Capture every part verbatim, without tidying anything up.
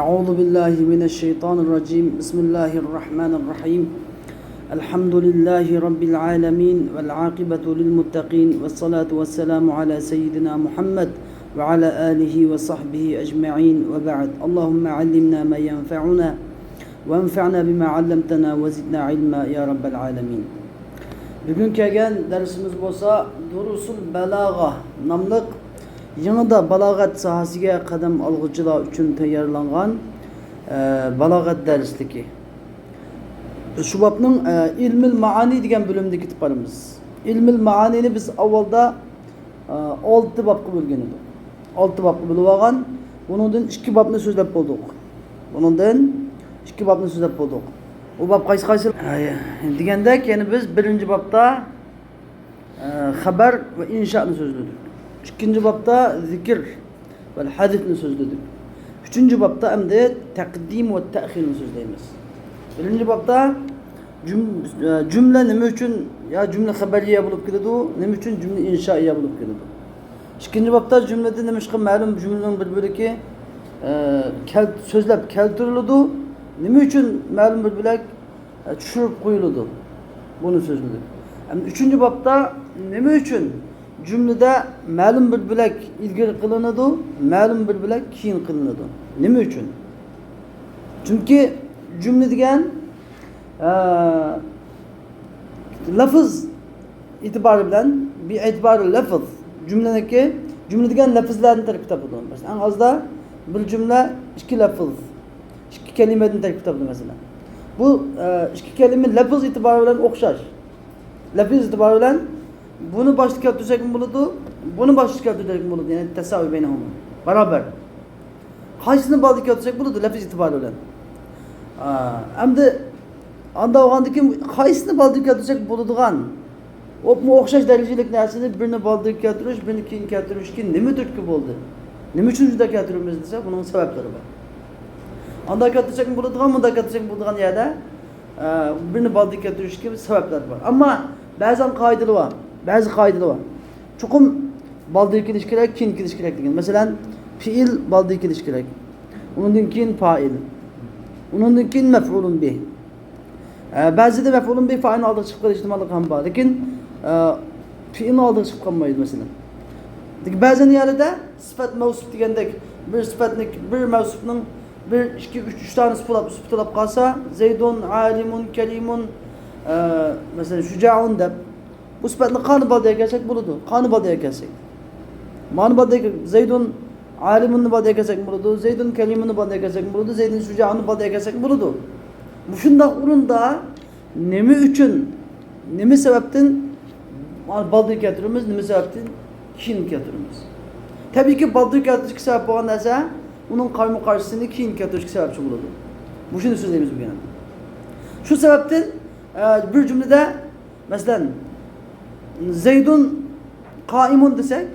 أعوذ بالله من الشيطان الرجيم. بسم الله الرحمن الرحيم. الحمد لله رب العالمين، والعاقبة للمتقين، والصلاة والسلام على سيدنا محمد وعلى آله وصحبه أجمعين، وبعد. اللهم علمنا ما ينفعنا، وانفعنا بما علمتنا، وزدنا علما يا رب العالمين. بۈگۈن كەلگەن دەرسىمىز بولسا دۇرۇسۇل بالاغا ناملىق يېڭىدا بالاغەت ساھەسىگە قەدەم ئالغۇچىلار ئۈچۈن تەييارلانغان، ئە، بالاغەت دەرسلىكى. شۇ بابنىڭ، ئە، ئىلمىل مائانى دېگەن بۆلۈمىدە كېتىپ بارىمىز. ئىلمىل مائانىنى بىز ئاۋۋالدا، ئە، ئالتە بابقا بۆلگەن ئىدۇق. ئالتە بابقا بۆلۈپ ئالغان. بۇنىڭدىن ئىككى بابنى سۆزلەپ بولدۇق. بۇنىڭدىن ئىككى بابنى سۆزلەپ بولدۇق. ئۇ باب قايسى قايسى؟ ئە، دېگەندەك، يەنە بىز بىرىنچى بابتا ئە، خەبەر ۋە ئىنشانى سۆزلىدۇق. ئىككىنچى بابتا زىكىر ۋە ھەدىسنى سۆزلىدۇق. ئۈچىنچى بابتا ئەمدى تەقدىم ۋە تەخىرنى سۆزلەيمىز. بىرىنچى بابتا جۈم-، ئە، جۈملە نېمە ئۈچۈن يا جۈملە خەبەرىيە بولۇپ كېلىدۇ، نېمە ئۈچۈن جۈملە ئىنشائىيە بولۇپ كېلىدۇ. ئىككىنچى بابتا جۈملىدە نېمىشقا مەلۇم جۈملىنىڭ بىر بۆلىكى، ئە، كەل-، سۆزلەپ كەلتۈرۈلىدۇ، نېمە ئۈچۈن مەلۇم بىر بۆلەك چۈشۈرۈپ قويۇلىدۇ. بۇنى سۆزلىدى. ئەمدى ئۈچىنچى بابتا نېمە ئۈچۈن جۈملىدە مەلۇم بىر بۆلەك ئىلگىرى قىلىنىدۇ، مەلۇم بىر بۆلەك كېيىن قىلىنىدۇ؟ نېمە ئۈچۈن؟ چۈنكى جۈملە دېگەن، ئە، لەفز ئېتىبارى بىلەن، بىئېتىبارى لەفز، جۈملىنىڭكى، جۈملە دېگەن لەفزلەردىن تەركىب تاپىدۇ. مەسىلەن، ئەڭ ئازدا بىر جۈملە ئىككى لەفز. ئىككى كەلىمىدىن تەركىب تاپىدۇ، مەسىلەن. بۇ، ئە، ئىككى كەلىمە لەپز ئېتىبارى بىلەن ئوخشاش. لەپز ئېتىبارى بىلەن بۇنى باشتا كەلتۈرسەكمۇ بولىدۇ، بۇنى باشتا كەلتۈرسەكمۇ بولىدۇ. يەنى تەساۋى بەينەھۇما. باراۋەر. قايسىنى بالدا كەلتۈرسەك بولىدۇ، لەپز ئېتىبارى بىلەن. ئا، ئەمدى ئاندا بولغاندىكىن قايسىنى بالدا كەلتۈرسەك بولىدىغان، ئوپمۇ ئوخشاش دەرىجىلىك نەرسىنى بىرنى بالدىرغا كەلتۈرۈش، بىرنى كېيىن كەلتۈرۈشكە نېمە تۈرتكە بولدى؟ نېمە ئۈچۈن شۇنداق كەلتۈرىمىز دېسە، بۇنىڭ سەۋەبلىرى بار. ئاندا كەلتۈرسەكمۇ بولىدىغان، مۇندا كەلتۈرسەكمۇ بولىدىغان يەردە، ئە، بىرنى بالدىرغا كەلتۈرۈشكە سەۋەبلەر بار. ئەمما بەزەن قائىدىلەر بار، بەزى قائىدىلەر بار. چوقۇم بالدىرغا كېلىش كېرەك، كېيىن كېلىش كېرەك دېگەن. مەسىلەن، پېئىل بالدىرغا كېلىش كېرەك. ئۇنىڭدىن كېيىن پائىل. ئۇنىڭدىن كېيىن مەفئۇلۇن بىھ. ئە، بەزىدە مەفئۇلۇن بىھ پائىلنىڭ ئالدىغا چىقىپ قېلىش ئېھتىماللىقى ھەم بار. لېكىن، ئە، پېئىلنىڭ ئالدىغا چىقىپ قالمايدۇ، مەسىلەن. لېكىن بەزەن يەرلەردە سۈپەت مەۋسۇپ دېگەندەك، بىر سۈپەتنى، بىر مەۋسۇپنىڭ بىر، ئىككى، ئۈچ، ئۈچ دانىسى بولۇپ، سۈپىتى بولۇپ قالسا، زەيدۇن، ئالىمۇن، كەرىمۇن، ئە، مەسىلەن، شۇجائۇن دەپ، بۇ سۈپەتنى قانى بالدىرغا كەلسەك بولىدۇ. قانى بالدىرغا كەلسەك. مانى بالدىرغا، زەيدۇن ئالىمۇننى بالدىرغا كەلسەكمۇ بولىدۇ. زەيدۇن كەرىمۇننى بالدىرغا كەلسەكمۇ بولىدۇ. زەيدۇن شۇجائۇننى بالدىرغا كەلسەكمۇ بولىدۇ. مۇشۇنداق ئورۇندا نېمە ئۈچۈن، نېمە سەۋەبتىن بالدىرغا كەلتۈرىمىز، نېمە سەۋەبتىن كېيىن كەلتۈرىمىز؟ تەبىئىيكى، بالدىرغا كەلتۈرۈشكە سەۋەب بولغان نەرسە ئۇنىڭ قارىمۇ قارشىسىنى كېيىن كەلتۈرۈشكە سەۋەبچى بولىدۇ. مۇشۇنى سۆزلەيمىز بۈگۈن. شۇ سەۋەبتىن، ئە، بىر جۈملىدە، مەسىلەن، زەيدۇن قائىمۇن دېسەك،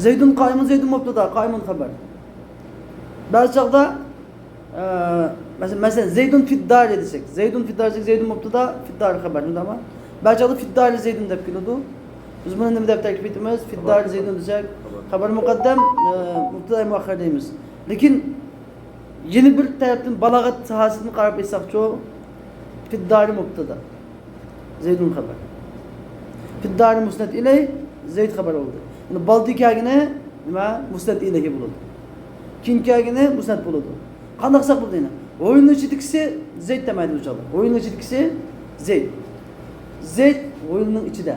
زەيدۇن قائىمۇن، زەيدۇن مۇبتەدا، قائىمۇن خەبەر. بەزى چاغدا، ئە، مەسىلەن، مەسىلەن، زەيدۇن فىددارى دېسەك، زەيدۇن فىددارى دېسەك، زەيدۇن مۇبتەدا، فىددارى خەبەر، شۇنداقمۇ؟ بەزى چاغدا فىددارى زەيدۇن دەپ كېلىدۇ. بىز بۇنى نېمە دەپ تەركىب ئېتىمىز؟ فىددارى زەيدۇن دېسەك، خەبەر مۇقەددەم، ئە، مۇبتەدا مۇئەخخەر دەيمىز. لېكىن يەنە بىر تەرەپتىن بالاغەت ساھەسىدىن قاراپ ئېيتساقچۇ، فىددارى مۇبتەدا، زەيدۇن خەبەر. فىددارى مۇسنەد ئىلەيھ، زەيد خەبەر بولدى. يەنى بالدىرغا كەلگىنى نېمە؟ مۇسنەد ئىلەيھ بولىدۇ. كېيىن كەلگىنى مۇسنەد بولىدۇ. قانداق قىلساق بولىدۇ يەنە؟ ھويلىنىڭ ئىچىدىكىسى زەيد دېمەيدۇ ئۇ چاغدا. ھويلىنىڭ ئىچىدىكىسى زەيد. زەيد ھويلىنىڭ ئىچىدە.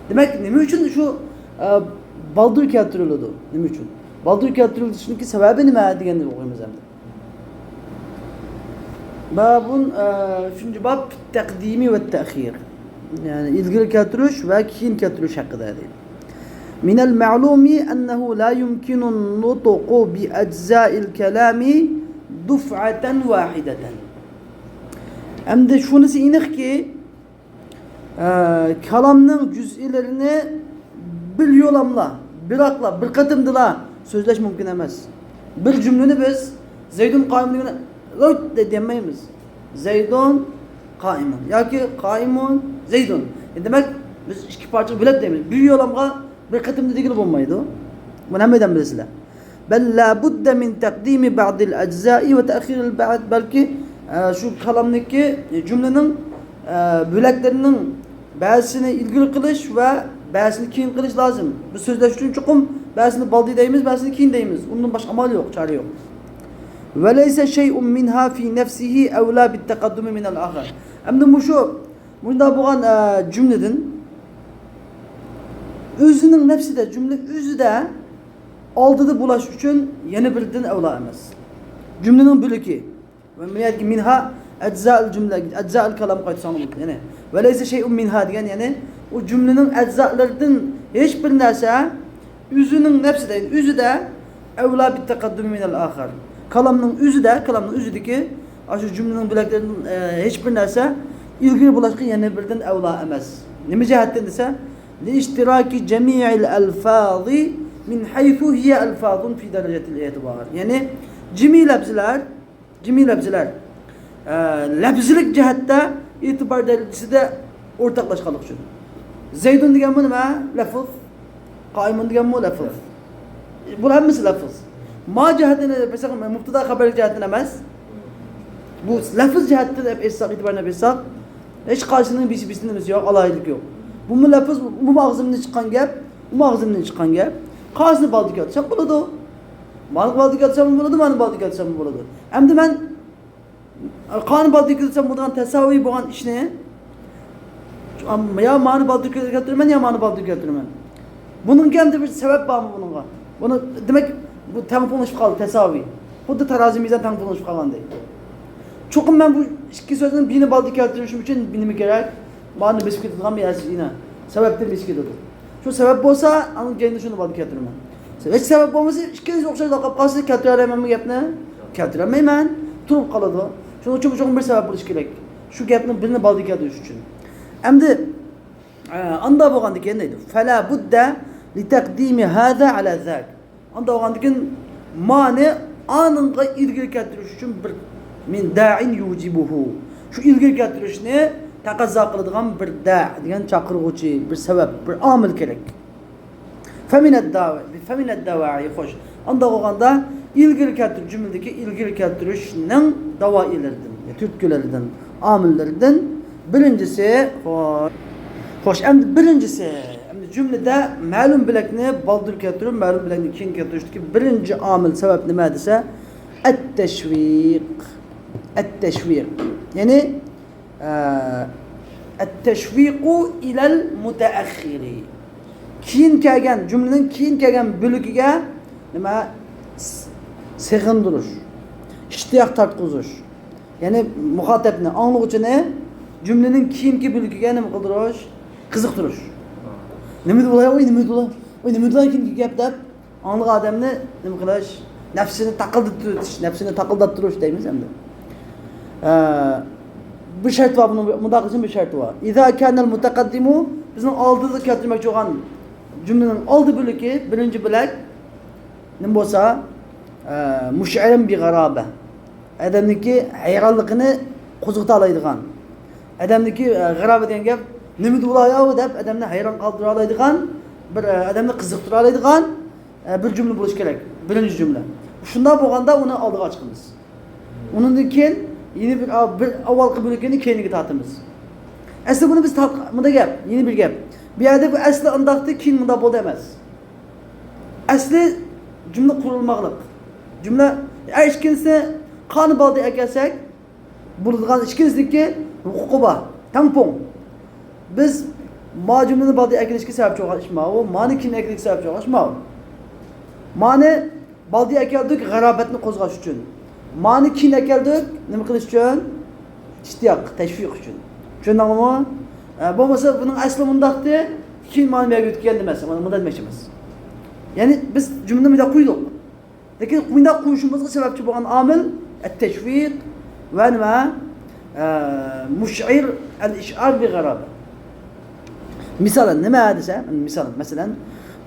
دېمەك، نېمە ئۈچۈن شۇ، ئە، بالدۇر كەلتۈرۈلىدۇ؟ نېمە ئۈچۈن؟ بالدۇر كەلتۈرۈلۈشىنىڭكى سەۋەبى نېمە دېگەننى ئوقۇيمىز ئەمدى. بابۇن، ئە، ئۈچىنچى باب، تەقدىمى ۋە تەخىر. يەنى ئىلگىرى كەلتۈرۈش ۋە كېيىن كەلتۈرۈش ھەققىدە دەيدۇ. من المعلوم أنه لا يمكن النطق بأجزاء الكلام دفعة واحدة. ئەمدى شۇنىسى ئېنىقكى، ئە، كالامنىڭ جۈزئىيلىرىنى بىر يولاملا، بىراقلا، بىر قېتىمدىلا سۆزلەش مۇمكىن ئەمەس. بىر جۈملىنى بىز زەيدۇن قائىمۇن دېگەندە، لوت دەپ دېيەلمەيمىز. زەيدۇن قائىمۇن ياكى قائىمۇن زەيدۇن. دېمەك، بىز ئىككى پارچىغا بۆلۈپ دەيمىز. بىر يولامغا بىر قېتىمدا دېگىلى بولمايدۇ. بۇنى ھەممەيلەن بىلىسىلەر. بل لا بد من تقديم بعض الأجزاء وتأخير البعض. بەلكى، ئە، شۇ كالامنىڭكى، جۈملىنىڭ، ئە، بۆلەكلىرىنىڭ بەزىسىنى ئىلگىرى قىلىش ۋە بەزىسىنى كېيىن قىلىش لازىم. بىز سۆزلەش ئۈچۈن چوقۇم بەزىسىنى بالدى دەيمىز، بەزىسىنى كېيىن دەيمىز. ئۇندىن باشقا ئامال يوق، چارە يوق. وليس شيء منها في نفسه أولى بالتقدم من الآخر. ئەمدى مۇشۇ، مۇشۇنداق بولغان، ئە، جۈملىدىن ئۆزىنىڭ نەپسىدە، جۈملە ئۆزىدە ئالدىدا بولاش ئۈچۈن يەنە بىرىدىن ئەۋلا ئەمەس. جۈملىنىڭ بۆلىكى. ۋە مىنھا ئەجزائىل جۈملە، ئەجزائىل كالام قايتساڭلار بولىدۇ. يەنى، وليس شيء منها دېگەن، يەنى، ئۇ جۈملىنىڭ ئەجزالىرىدىن ھېچ بىر نەرسە ئۆزىنىڭ نەپسىدە، يەنى ئۆزىدە، أولى بالتقدم من الآخر. كالامنىڭ ئۆزىدە، كالامنىڭ ئۆزىدىكى، ئاشۇ جۈملىنىڭ بۆلەكلىرىدىن، ئە، ھېچ بىر نەرسە ئىلگىرى بولۇشقا يەنە بىردىن ئەۋلا ئەمەس. نېمە جەھەتتىن دېسە، لاشتراك جميع الألفاظ من حيث هي ألفاظ في درجة الاعتبار. يەنى، جىمى لەپزىلەر، جىمى لەپزىلەر، ئە، لەپزىلىك جەھەتتە ئېتىبار دەرىجىسىدە ئورتاقلاشقانلىقى ئۈچۈن. زەيدۇن دېگەنمۇ نېمە؟ لەفز. قائىمۇن دېگەنمۇ لەفز. بۇلار ھەممىسى لەفز. ما جەھەتتىن ئېلىپ ئېيتساق، مۇبتەدا خەۋەر جەھەتتىن ئەمەس. بۇ لەفز جەھەتتىن ئېلىپ ئېيتساق، ئېتىبارنى ئېلىپ ئېيتساق، ھېچقايسىنىڭ بېشى بېشىدىن نېمىسى يوق، ئالاھىدىلىكى يوق. بۇمۇ لەفز، بۇمۇ ئاغزىمدىن چىققان گەپ، بۇمۇ ئاغزىمدىن چىققان گەپ. قايسىنى بالدى كەلتۈرسەم بولىدۇ. مانى بالدى كەلتۈرسەم بولىدۇ، مانى بالدى كەلتۈرسەم بولىدۇ. ئەمدى مەن قانى بالدى كەلتۈرسەم بولىدىغان تەساۋى بولغان ئىشنى يا مانى بالدى كەلتۈرىمەن، يا مانى بالدى كەلتۈرىمەن. بۇنىڭكى ئەمدى بىر سەۋەب بارمۇ بۇنىڭغا؟ بۇنى، دېمەك، بۇ تەڭپۇڭلىشىپ قالدى، تەساۋى. خۇددى تارازى مىزان تەڭپۇڭلىشىپ قالغاندەك. چوقۇم مەن بۇ ئىككى سۆزنىڭ بىرىنى بالدى كەلتۈرۈشۈم ئۈچۈن نېمە كەرەك؟ مانى بېسىپ كېتىدىغان بىر نەرسە، سەۋەبتىن بېسىپ كېتىدۇ. شۇ سەۋەب بولسا، ئاندىن كېيىن شۇنى بالدى كەلتۈرىمەن. ھېچ سەۋەب بولمىسا، ئىككىلىسى ئوخشاش قىلىپ قالسا، كەلتۈرەلەيمەنمۇ گەپنى؟ كەلتۈرەلمەيمەن. تۇرۇپ قالىدۇ. شۇنىڭ ئۈچۈن، شۇنىڭ بىر سەۋەب بولۇشى كېرەك. شۇ گەپنىڭ بىرىنى بالدى كەلتۈرۈش ئۈچۈن. ئەمدى، ئە، ئاندا بولغاندىكىن دەيدۇ. فلا بد لتقديم هذا على ذاك. ئاندا بولغاندىكىن مانى ئانىڭغا ئىلگىرى كەلتۈرۈش ئۈچۈن بىر من داع يوجبه. شۇ ئىلگىرى كەلتۈرۈشنى تەقەززا قىلىدىغان بىر داع دېگەن چاقىرغۇچى، بىر سەۋەب، بىر ئامىل كېرەك. فمن الدوا-، فمن الدواعي، خوش. ئانداق بولغاندا، ئىلگىرى كەلتۈرۈش، جۈملىدىكى ئىلگىرى كەلتۈرۈشنىڭ داۋائىلىرىدىن، يا تۈرتكىلىرىدىن، ئامىللىرىدىن بىرىنچىسى، خو-، خوش، ئەمدى بىرىنچىسى، ئەمدى جۈملىدە مەلۇم بۆلەكنى بالدۇر كەلتۈرۈپ، مەلۇم بۆلەكنى كېيىن كەلتۈرۈشتىكى بىرىنچى ئامىل، سەۋەب نېمە دېسە، التشويق. التشويق. يەنى، ئە، التشويق إلى المتأخر. كېيىن كەلگەن، جۈملىنىڭ كېيىن كەلگەن بۆلىكىگە نېمە؟ س-، سېغىندۇرۇش، ئىشتىياق تارتقۇزۇش. يەنى مۇخاتەپنى، ئاڭلىغۇچىنى جۈملىنىڭ كېيىنكى بۆلىكىگە نېمە قىلدۇرۇش؟ قىزىقتۇرۇش. نېمە دېدى ئۇلار؟ ۋاي، نېمە دېدى ئۇلار؟ ۋاي، نېمە دېدى ئۇلار كېيىنكى گەپ دەپ. ئاڭلىغان ئادەمنى نېمە قىلىش؟ نەپسىنى تاقىلدىتىۋېتىش، نەپسىنى تاقىلداتتۇرۇش دەيمىز ئەمدى. ئە، بىر شەرت بار، بۇنىڭ مۇنداق قىلىشنىڭ بىر شەرتى بار. إذا كان المتقدم، بىزنىڭ ئالدىدا كەلتۈرمەكچى بولغان جۈملىنىڭ ئالدى بۆلىكى، بىرىنچى بۆلەك نېمە بولسا، ئە، مشعرا بغرابة. ئادەمنىڭكى ھەيرانلىقىنى قوزغىتالايدىغان. ئادەمنىڭكى، ئە، غەرابە دېگەن گەپ، نېمىدە ئۇلار ياۋۇ دەپ ئادەمنى ھەيران قالدۇرالايدىغان، بىر، ئە، ئادەمنى قىزىقتۇرالايدىغان، ئە، بىر جۈملە بولۇشى كېرەك. بىرىنچى جۈملە. شۇنداق بولغاندا ئۇنى ئالدىغا چىقىمىز. ئۇنىڭدىن كېيىن يەنە بىر، ئا، بىر ئاۋۋالقى بۆلىكىنى كەينىگە تارتىمىز. ئەسلى بۇنى بىز تارت-، مۇنداق گەپ، يەنە بىر گەپ. بۇ يەردە بۇ ئەسلى ئانداقتى، كېيىن مۇنداق بولدى ئەمەس. ئەسلى جۈملە قۇرۇلماقلىق. جۈملە، ئە، ئىككىنچىسى قانى بالدى ئەكەلسەك، بولىدىغان ئىككىنچىسىدىكى ھوقۇقى بار. تەڭپۇڭ. بىز ما جۈملىنى بالدى ئەكېلىشكە سەۋەبچى بولغان ئىش ماۋۇ، مانى كېيىن ئەكېلىشكە سەۋەبچى بولغان ئىش ماۋۇ. مانى بالدى ئەكەلدۇق، غارابەتنى قوزغاش ئۈچۈن. مانى كېيىن ئەكەلدۇق، نېمە قىلىش ئۈچۈن؟ ئىشتىياق، تەشۋىق ئۈچۈن. چۈشەندىڭمۇ؟ ئە، بولمىسا بۇنىڭ ئەسلى مۇنداقتى، كېيىن مانا بۇ يەرگە ئۆتكەن دېمەس، مانا مۇنداق دېمەكچى ئەمەس. يەنى بىز جۈملىنى مۇنداق قۇيدۇق. لېكىن مۇنداق قويۇشىمىزغا سەۋەبچى بولغان ئامىل ئەتتەشۋىق ۋە نېمە؟ ئە، مۇشئىر، ئەل-ئىشئار بىغەرابە. مىسالەن، نېمە دېسە، مىسال، مەسىلەن،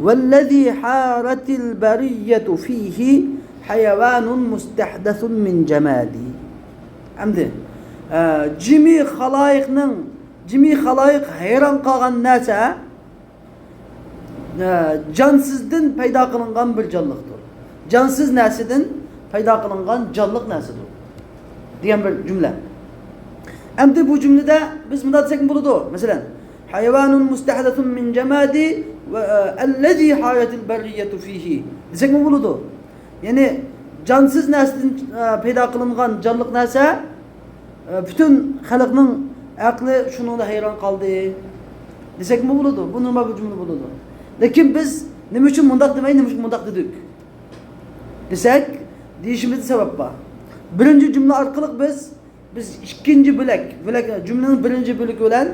والذي حارت البرية فيه حيوان مستحدث من جماد. ئەمدى، ئە، جىمى خالايىقنىڭ، جىمى خالايىق ھەيران قالغان نەرسە، ئە، جانسىزدىن پەيدا قىلىنغان بىر جانلىقتۇر. جانسىز نەرسىدىن پەيدا قىلىنغان جانلىق نەرسىدۇر، دېگەن بىر جۈملە. ئەمدى بۇ جۈملىدە بىز مۇنداق دېسەكمۇ بولىدۇ. مەسىلەن، حيوان مستحدث من جماد و، ئە، الذي حارت البرية فيه دېسەكمۇ بولىدۇ. يەنى جانسىز نەرسىدىن، ئە، پەيدا قىلىنغان جانلىق نەرسە، ئە، پۈتۈن خەلقنىڭ ئەقلى شۇنىڭدا ھەيران قالدى دېسەكمۇ بولىدۇ. بۇ نورمال بىر جۈملە بولىدۇ. لېكىن بىز نېمە ئۈچۈن مۇنداق دېمەي، نېمە ئۈچۈن مۇنداق دېدۇق دېسەك، دېيىشىمىزدە سەۋەب بار. بىرىنچى جۈملە ئارقىلىق بىز، بىز ئىككىنچى بۆلەك، بۆلەك، جۈملىنىڭ بىرىنچى بۆلىكى بىلەن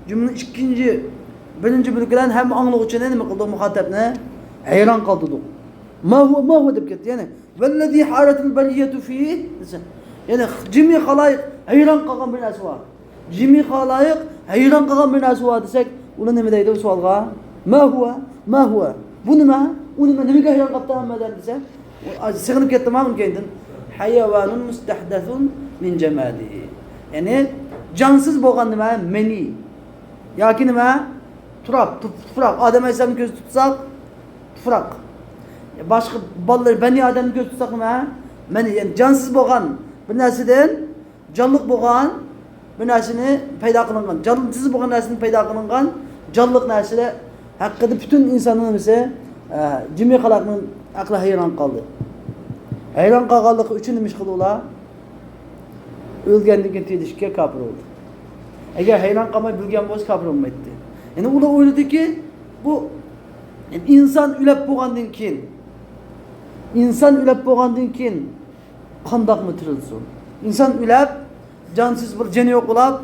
جۈملىنىڭ ئىككىنچى، بىرىنچى بۆلىكى بىلەن ھەممە ئاڭلىغۇچىنى نېمە قىلدۇق؟ مۇخاتەبنى ھەيران قالدۇردۇق. ما ھۇۋا، ما ھۇۋا دەپ كەتتى. يەنى، ۋەللەزى ھارەتىل بەرىيەتۇ فىھى دېسە، يەنى جىمى خالايىق ھەيران قالغان بىر نەرسە بار. جىمى خالايىق ھەيران قالغان بىر نەرسە بار دېسەك، ئۇلار نېمە دەيدۇ سوئالغا؟ ما ھۇۋا، ما ھۇۋا. بۇ نېمە؟ ئۇ نېمە؟ نېمىگە ھەيران قاپتۇ ھەممە ئادەم دېسە، ئۇ سېغىنىپ كەتتىما ئۇنىڭ كەينىدىن؟ ھايۋانۇن مۇستەھدەسۇن مىن جامادىھ. يەنى جانسىز بولغان نېمە؟ مەنى. ياكى نېمە؟ تۇراپ، تۇپ-، تۇپراق. ئادەم ئەلەيھىسسالامنى كۆزدە تۇتساق، تۇپراق. باشقا بالىلار، بەنى ئادەمنى كۆزدە تۇتساق نېمە؟ مەنى، يەنى جانسىز بولغان بىر نەرسىدىن جانلىق بولغان بىر نەرسىنى پەيدا قىلىنغان، جانسىز بولغان نەرسىدىن پەيدا قىلىنغان جانلىق نەرسىلەر ھەققىدە پۈتۈن ئىنساننىڭ نېمىسى، ئە، جىمى خەلقنىڭ ئەقلى ھەيران قالدى. ھەيران قالغانلىقى ئۈچۈن نېمە ئىش قىلدى ئۇلار؟ ئۆلگەندىن كېيىن تىرىلىشكە كاپىر بولدى. ئەگەر ھەيران قالماي بىلگەن بولسا، كاپىر بولمايتتى. يەنى ئۇلار ئويلىدىكى، بۇ ئىنسان ئۆلۈپ بولغاندىن كېيىن، ئىنسان ئۆلۈپ بولغاندىن كېيىن قانداقمۇ تىرىلسۇن؟ ئىنسان ئۆلۈپ، جانسىز بىر جېنى يوق بولاپ،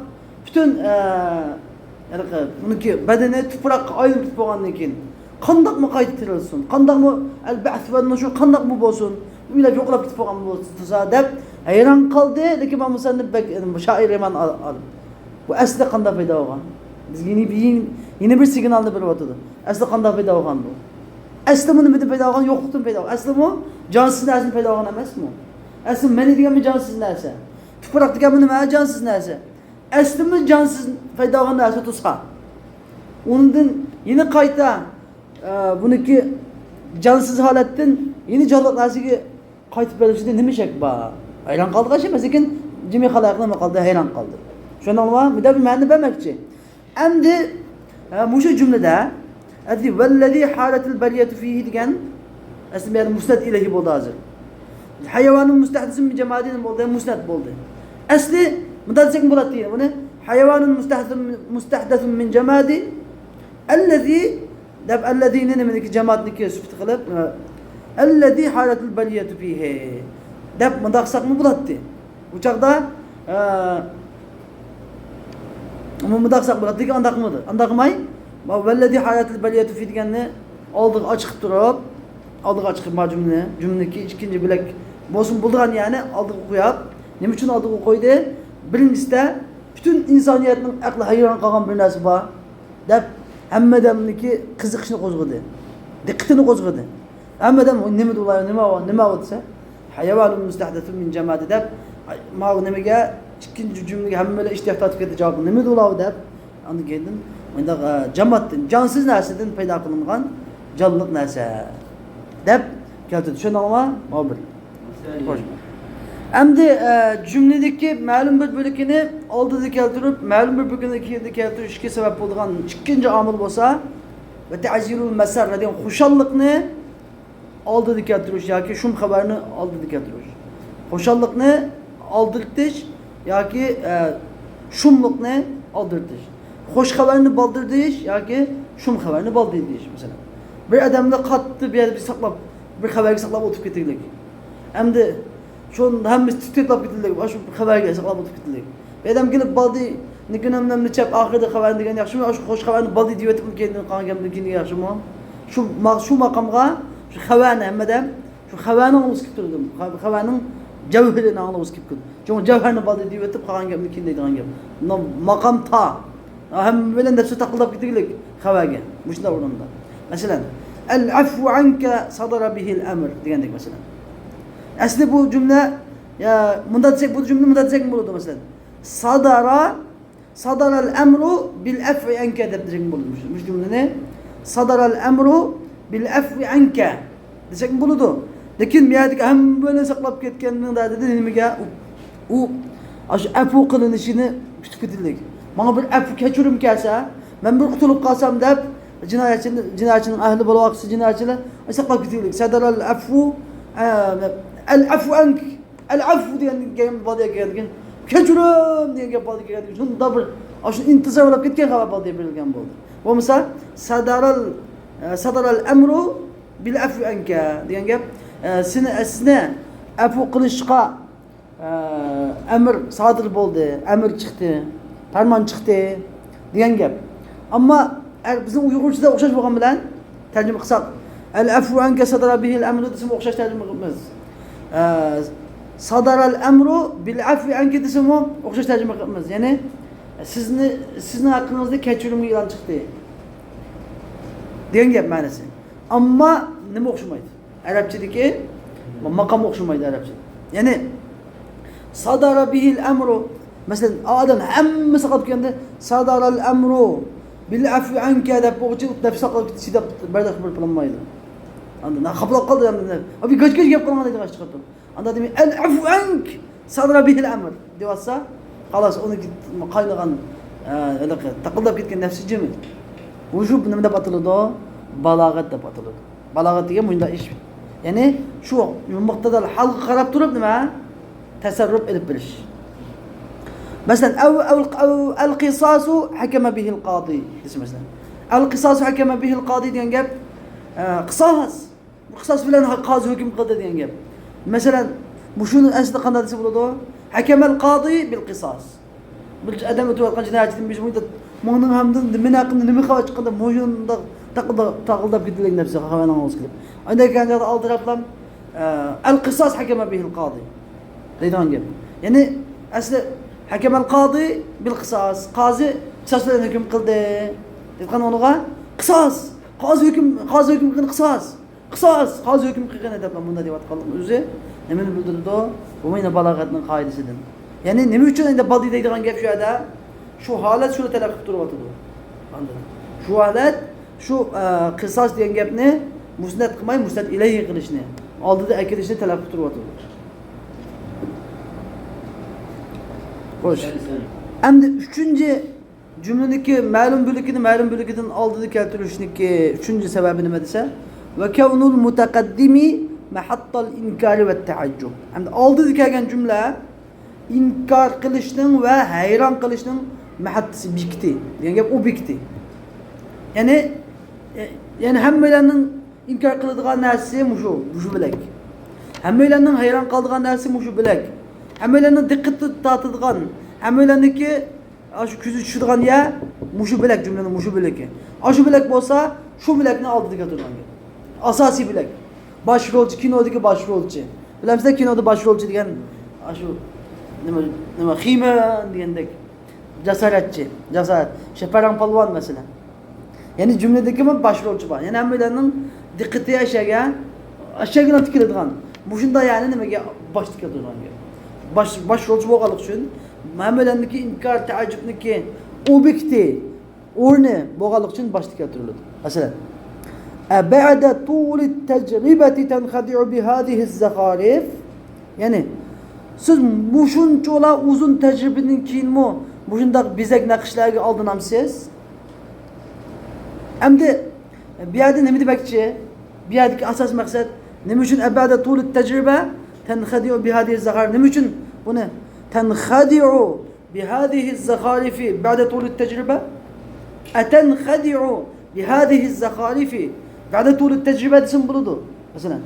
پۈتۈن، ئە، ھېلىقى، بۇنىڭكى بەدىنى تۇپراققا ئايلىنىپ بولغاندىن كېيىن، قانداقمۇ قايتا تىرىلسۇن؟ قانداقمۇ ئەل-بەئس ۋە نۇشۇر قانداقمۇ بولسۇن؟ ئۆلۈپ يوقلاپ كېتىپ بولغان بولسا دەپ ھەيران قالدى. لېكىن مانا مۇسەننىپ بەك، شائىر يامان ئال-، ئال-، بۇ ئەسلى قانداق پەيدا بولغان؟ بىزگە يېڭى، يېڭى، يېڭى بىر سىگنالنى بېرىۋاتىدۇ. ئەسلى قانداق پەيدا بولغان بۇ؟ ئەسلىمۇ نېمىدىن پەيدا بولغان؟ يوقلۇقتىن پەيدا بولغان. ئەسلىمۇ جانسىز نەرسىدىن پەيدا بولغان ئەمەسمۇ؟ ئەسلى مەنى دېگەنمۇ جانسىز نەرسە. تۇپراق دېگەنمۇ نېمە؟ جانسىز نەرسە. ئەسلىمۇ جانسىز پەيدا بولغان نەرسە تۇرسا، ئۇنىڭدىن يەنە قايتا، ئە، بۇنىڭكى جانسىز ھالەتتىن يەنە جانلىق نەرسىگە قايتىپ بېرىلىشىدا نېمە شەك بار؟ ھەيران قالىدىغان ئىش ئەمەس، لېكىن جىمى خالايىق نېمە قىلدى؟ ھەيران قالدى. چۈشەندىڭلارمۇ؟ بۇ دەپ مەنىنى بەرمەكچى. ئەمدى، ئە، مۇشۇ جۈملىدە، ئەسلى ۋەللەزى ھارەتىل بەرىيەتۇ فىھى دېگەن، ئەسلى بۇ يەردە مۇسنەد ئىلەيھى بولدى ھازىر. ھايۋانۇن مۇستەھدىسۇن مىن جامادىن بولدى، مۇسنەد بولدى. ئەسلى مۇنداق دېسەك بولاتتى، بۇنى ھايۋانۇن مۇستەھدىسۇن، مۇستەھدەسۇن مىن جامادى ئەللەزى دەپ، ئەللەزىنى نېمىنىڭكى، جامادنىڭكى سۈپىتى قىلىپ، ئەللەزى ھارەتىل بەرىيەتۇ فىھى دەپ مۇنداق قىلساقمۇ بولاتتى. ئۇ چاغدا، ئە، مۇنداق قىلساق بولاتتىكى، ئانداقمىدى؟ ئانداقماي، ۋەللەزى ھارەتىل بەرىيەتۇ فىھى دېگەننى ئالدىغا ئاچىقىپ تۇرۇپ، ئالدىغا ئاچىقىپ، ما جۈملىنى، جۈملىنىڭكى ئىككىنچى بۆلەك بولسىمۇ بولىدىغان يەرنى ئالدىغا قويۇپ، نېمە ئۈچۈن ئالدىغا قويدى؟ بىرىنچىسىدە، پۈتۈن ئىنسانىيەتنىڭ ئەقلى ھەيران قالغان بىر نەرسە بار. دەپ ھەممە ئادەمنىڭكى قىزىقىشىنى قوزغىدى، دىققىتىنى قوزغىدى. ھەممە ئادەم، «نېمىدۇ ئۇلار، نېمە ئۇ، نېمە ئۇ؟» دېسە، «ھايۋانۇن مۇستەھدەسۇن مىن جامادى» دەپ، ماۋۇ نېمىگە، ئىككىنچى جۈملىگە ھەممىلا ئىشتىياق تارتىپ كەتتى جاۋابى، «نېمىدۇ ئۇلار؟» دەپ. ئاندىن كېيىن مۇنداق، ئە، جامادتىن، جانسىز نەرسىدىن پەيدا قىلىنغان جانلىق نەرسە دەپ كەلتۈردى. چۈشەندىڭلارمۇ؟ ماۋۇ بىر. خوش. ئەمدى، ئە، جۈملىدىكى مەلۇم بىر بۆلىكىنى ئالدىدا كەلتۈرۈپ، مەلۇم بىر بۆلىكىنى كېيىندە كەلتۈرۈشكە سەۋەب بولىدىغان ئىككىنچى ئامىل بولسا، ۋە تەئجىلۇل مەسەررە دېگەن خۇشاللىقنى ئالدىدا كەلتۈرۈش ياكى شۇم خەۋەرنى ئالدىدا كەلتۈرۈش. خۇشاللىقنى ئالدىرىتىش ياكى، ئە، شۇملۇقنى ئالدىرىتىش. خوش خەۋەرنى بالدۇر دېيىش ياكى شۇم خەۋەرنى بالدۇر دېيىش، مەسىلەن. بىر ئادەمنى قاتتىق بىر يەردە بىر ساقلاپ، بىر خەۋەرگە ساقلاپ ئولتۇرۇپ كېتىگلىك. ئەمدى شۇ ھەممىسى تىترەپ كېتىگلىك، شۇ خەۋەرگە ساقلاپ ئولتۇرۇپ كېتىگلىك. بىر ئادەم كېلىپ بالدى، نىكىنىمنى چەپ ئاخىرىدا خەۋەرنى دېگەن ياخشىمۇ؟ شۇ خوش خەۋەرنى بالدى دېيىۋېتىپ، كېيىن قالغان گەپنى كېيىن ياخشىمۇ؟ شۇ ما-، شۇ ماقامغا شۇ خەۋەرنى ھەممىدە، شۇ خەۋەرنى ئاڭلىغۇسى كېلىپ تۇرىدۇ. خەۋەرنىڭ جەۋھىرىنى ئاڭلىغۇسى كېلىپ تۇرىدۇ. چوڭ جەۋھەرنى بالدى دېيىۋېتىپ، قالغان گەپنى كېيىن دەيدىغان گەپ. مۇنداق ماقام تا. ھەممە بىلەن نەپسى تاقىلداپ كېتىگلىك خەۋەرگە. مۇشۇنداق ئورۇندا. مەسىلەن، «ئەل ئەفۋۇ ئەنكە سادارە بىھىل ئەمر» دېگەندەك مەسىلەن. ئەسلى بۇ جۈملە، يا، مۇنداق دېسەك، بۇ جۈملە مۇنداق دېسەكمۇ بولىدۇ مەسىلەن. سادارە، سادارەل ئەمرۇ بىل ئەفۋى ئەنكە دەپ دېسەكمۇ بولىدۇ. مۇشۇ، مۇشۇ جۈملىنى سادارەل ئەمرۇ بىل ئەفۋى ئەنكە دېسەكمۇ بولىدۇ. لېكىن بۇ يەردىكى ھەممىنى ساقلاپ كەتكەننىڭ دەردىدە نېمىگە؟ ئۇ، ئۇ، ئاشۇ ئەپۇ قىلىنىشىنى كۈتۈپ كېتىدىلىك. ماڭا بىر ئەپۇ كەچۈرۈم كەلسە، مەن بىر قۇتۇلۇپ قالسام دەپ، جىنايەتچىنى، جىنايەتچىنىڭ ئەھلى بولۇۋاتقۇسى جىنايەتچىلەر ساقلاپ كېتىدىلىك. سەدەرەل ئەفۇ، ئە، ئەل ئەفۇ ئەنك، ئەل ئەفۇ دېگەن گەپ بار دېگەن، كەچۈرۈم دېگەن گەپ بار دېگەن، شۇنداق بىر، ئاشۇ ئىنتىزار بولۇپ كەتكەن خەۋەر بار دېيىپ بېرىلگەن بولدى. بولمىسا، سەدەرەل، ئە، سەدەرەل ئەمرۇ بىل ئەفۋى ئەنكە دېگەن گەپ، ئە، سېنى، سىزنى ئەپۇ قىلىشقا، ئە، ئەمر سادىر بولدى، ئەمر چىقتى، پەرمان چىقتى دېگەن گەپ. ئەمما ئە، بىزنىڭ ئۇيغۇرچىدا ئوخشاش بولغان بىلەن تەرجىمە قىلساق، ئەل ئەفۋى ئەنكە سەدەرە بىھىل ئەمرۇ دېسىمۇ ئوخشاش تەرجىمە قىلىمىز. ئە، سەدەرەل ئەمرۇ بىل ئەفۋى ئەنكە دېسىمۇ ئوخشاش تەرجىمە قىلىمىز. يەنى، سىزنى، سىزنىڭ ھەققىڭىزدە كەچۈرۈمگە ئېلان چىقتى دېگەن گەپ مەنىسى. ئەمما نېمە ئوخشىمايدۇ؟ ئەرەبچىدىكى ماقام ئوخشىمايدۇ ئەرەبچە. يەنى، سەدەرە بىھىل ئەمرۇ. مەسىلەن، ئادەم ھەممىسى قاپتىكەندە، سەدەرەل ئەمرۇ بىل ئەفۋى ئەنكە دەپ بولغۇچە نەپسى قاپتىكەندە بەرداشلىق بېرىپ بولالمايدۇ. ئاندىن خاپىلاپ قالدى ئەمدى. ئا، بىر گاج-گاج گەپ قىلغان دەيدىغان چىقىپتۇ. ئاندا دېمەي، ئەل ئەفۋۇ ئەنك، سەدەرە بىھىل ئەمر دەۋاتسا، خالاس، ئۇنىڭ قاينىغان، ئە، ھېلىقى تاقىلداپ كەتكەن نەپسى جىمى. بۇ شۇ نېمە دەپ ئاتىلىدۇ؟ بالاغەت دەپ ئاتىلىدۇ. بالاغەت دېگەن مۇنداق ئىش. يەنى شۇ مۇقتەزەل ھالغا قاراپ تۇرۇپ نېمە؟ تەسەررۇپ ئېلىپ بېرىش. مەسىلەن، ئەۋ، ئەۋ، ئەۋ، ئەل قىساسۇ ھەكەمە بىھىل قادى دېسە مەسىلەن. ئەل قىساسۇ ھەكەمە بىھىل قادى دېگەن گەپ، ئە، قىساس. قىساس بىلەن قازى ھۆكۈم قىلدى دېگەن گەپ. مەسىلەن، مۇشۇنى ئەسلىدە قانداق دېسە بولىدۇ؟ ھەكەمەل قادى بىل قىساس. بىر ئادەم ئۆتۈۋاتقان جىنايەتچىدىن بىز مۇنداق، مۇنىڭ ھەمدە مېنىڭ ھەققىمدە نېمە خەۋەر چىققاندا مۇشۇنداق تاقىلداپ، تاقىلداپ كېتىدىلىك نەپسى خەۋەرنىڭ ئالغۇسى كېلىپ. ئانداق كەلگەندە ئالدىراپلا، ئە، ئەل قىساس ھەكەمە بىھىل قادى دەيدىغان گەپ. يەنى ئەسلى ھەكەمەل قادى بىل قىساس. قازى قىساس بىلەن ھۆكۈم قىلدى دەيدىغان ئۇنىڭغا قىساس. قازى ھۆكۈم، قازى ھۆكۈم قىلغىنى قىساس. قىساس، قازى ھۆكۈم قىلغىنى دەپ مۇنداق دەۋاتقانلىقى ئۆزى نېمىنى بىلدۈرىدۇ؟ بۇمۇ يەنە بالاغەتنىڭ قائىدىسىدىن. يەنى نېمە ئۈچۈن ئەمدى بالدى دەيدىغان گەپ شۇ يەردە؟ شۇ ھالەت شۇنى تەلەپ قىلىپ تۇرۇۋاتىدۇ. ئاندىن شۇ ھالەت شۇ، ئە، قىساس دېگەن گەپنى مۇسنەت قىلماي، مۇسنەت ئىلەيھى قىلىشنى، ئالدىدا ئەكېلىشنى تەلەپ قىلىپ تۇرۇۋاتىدۇ. خوش. ئەمدى ئۈچىنچى جۈملىنىڭكى مەلۇم بۆلىكىنى مەلۇم بۆلىكىدىن ئالدىدا كەلتۈرۈشنىڭكى ئۈچىنچى سەۋەبى نېمە دېسە، ۋە كەۋنۇل مۇتەقەددىمى مەھەتتەل ئىنكارى ۋە تەئەججۇب. ئەمدى ئالدىدا كەلگەن جۈملە ئىنكار قىلىشنىڭ ۋە ھەيران قېلىشنىڭ مەھەتتىسى، بېكىتى دېگەن گەپ، ئۇ بېكىتى. يەنى، يەنى ھەممەيلەننىڭ ئىنكار قىلىدىغان نەرسىسى مۇشۇ، مۇشۇ بۆلەك. ھەممەيلەننىڭ ھەيران قالىدىغان نەرسىسى مۇشۇ بۆلەك. ھەممەيلەننىڭ دىققىتى تارتىدىغان، ھەممەيلەننىڭكى ئاشۇ كۆزى چۈشىدىغان يەر مۇشۇ بۆلەك، جۈملىنىڭ مۇشۇ بۆلىكى. ئاشۇ بۆلەك بولسا، شۇ بۆلەكنى ئالدىدا كەلتۈرىدىغان گەپ. ئاساسىي بۆلەك. باش رولچى، كىنودىكى باش رولچى. بىلەمسىلەر، كىنودا باش رولچى دېگەن ئاشۇ نېمە، نېمە، خىمەن دېگەندەك. جاسارەتچى، جاسارەت. شەپەرەڭ پالۋان، مەسىلەن. يەنى جۈملىدىكىمۇ باش رولچى بار. يەنى ھەممىلەرنىڭ دىققىتى ئەشەگە، ئەشەگە تىكىلىدىغان. مۇشۇنداق يەنى نېمىگە باشتا كەلتۈرىدىغان گەپ. باش، باش رولچى بولغانلىقى ئۈچۈن، ھەممىلەرنىڭكى ئىنكار، تەئەججۈبنىڭكى ئوبيېكتى، ئورنى بولغانلىقى ئۈچۈن باشتا كەلتۈرۈلىدۇ. مەسىلەن، ئەبەئدە تۇلىت تەجرىبەتى تەنخەدىئۇ بىھازىھىز زەخارىف. يەنى، سىز مۇشۇنچىلا ئۇزۇن تەجرىبىدىن كېيىنمۇ مۇشۇنداق بېزەك نەقىشلەرگە ئالدىنامسىز؟ ئەمدى بۇ يەردە نېمە دېمەكچى؟ بۇ يەردىكى ئاساسىي مەقسەت نېمە ئۈچۈن ئەبەدە تۇلىت تەجرىبە تەنخەدىئۇ بىھادىھىز زەخارىف؟ نېمە ئۈچۈن بۇنى تەنخەدىئۇ بىھادىھىز زەخارىفى بەدە تۇلىت تەجرىبە؟ ئەتەنخەدىئۇ بىھادىھىز زەخارىفى بەدە تۇلىت تەجرىبە دېسىمۇ بولىدۇ. مەسىلەن،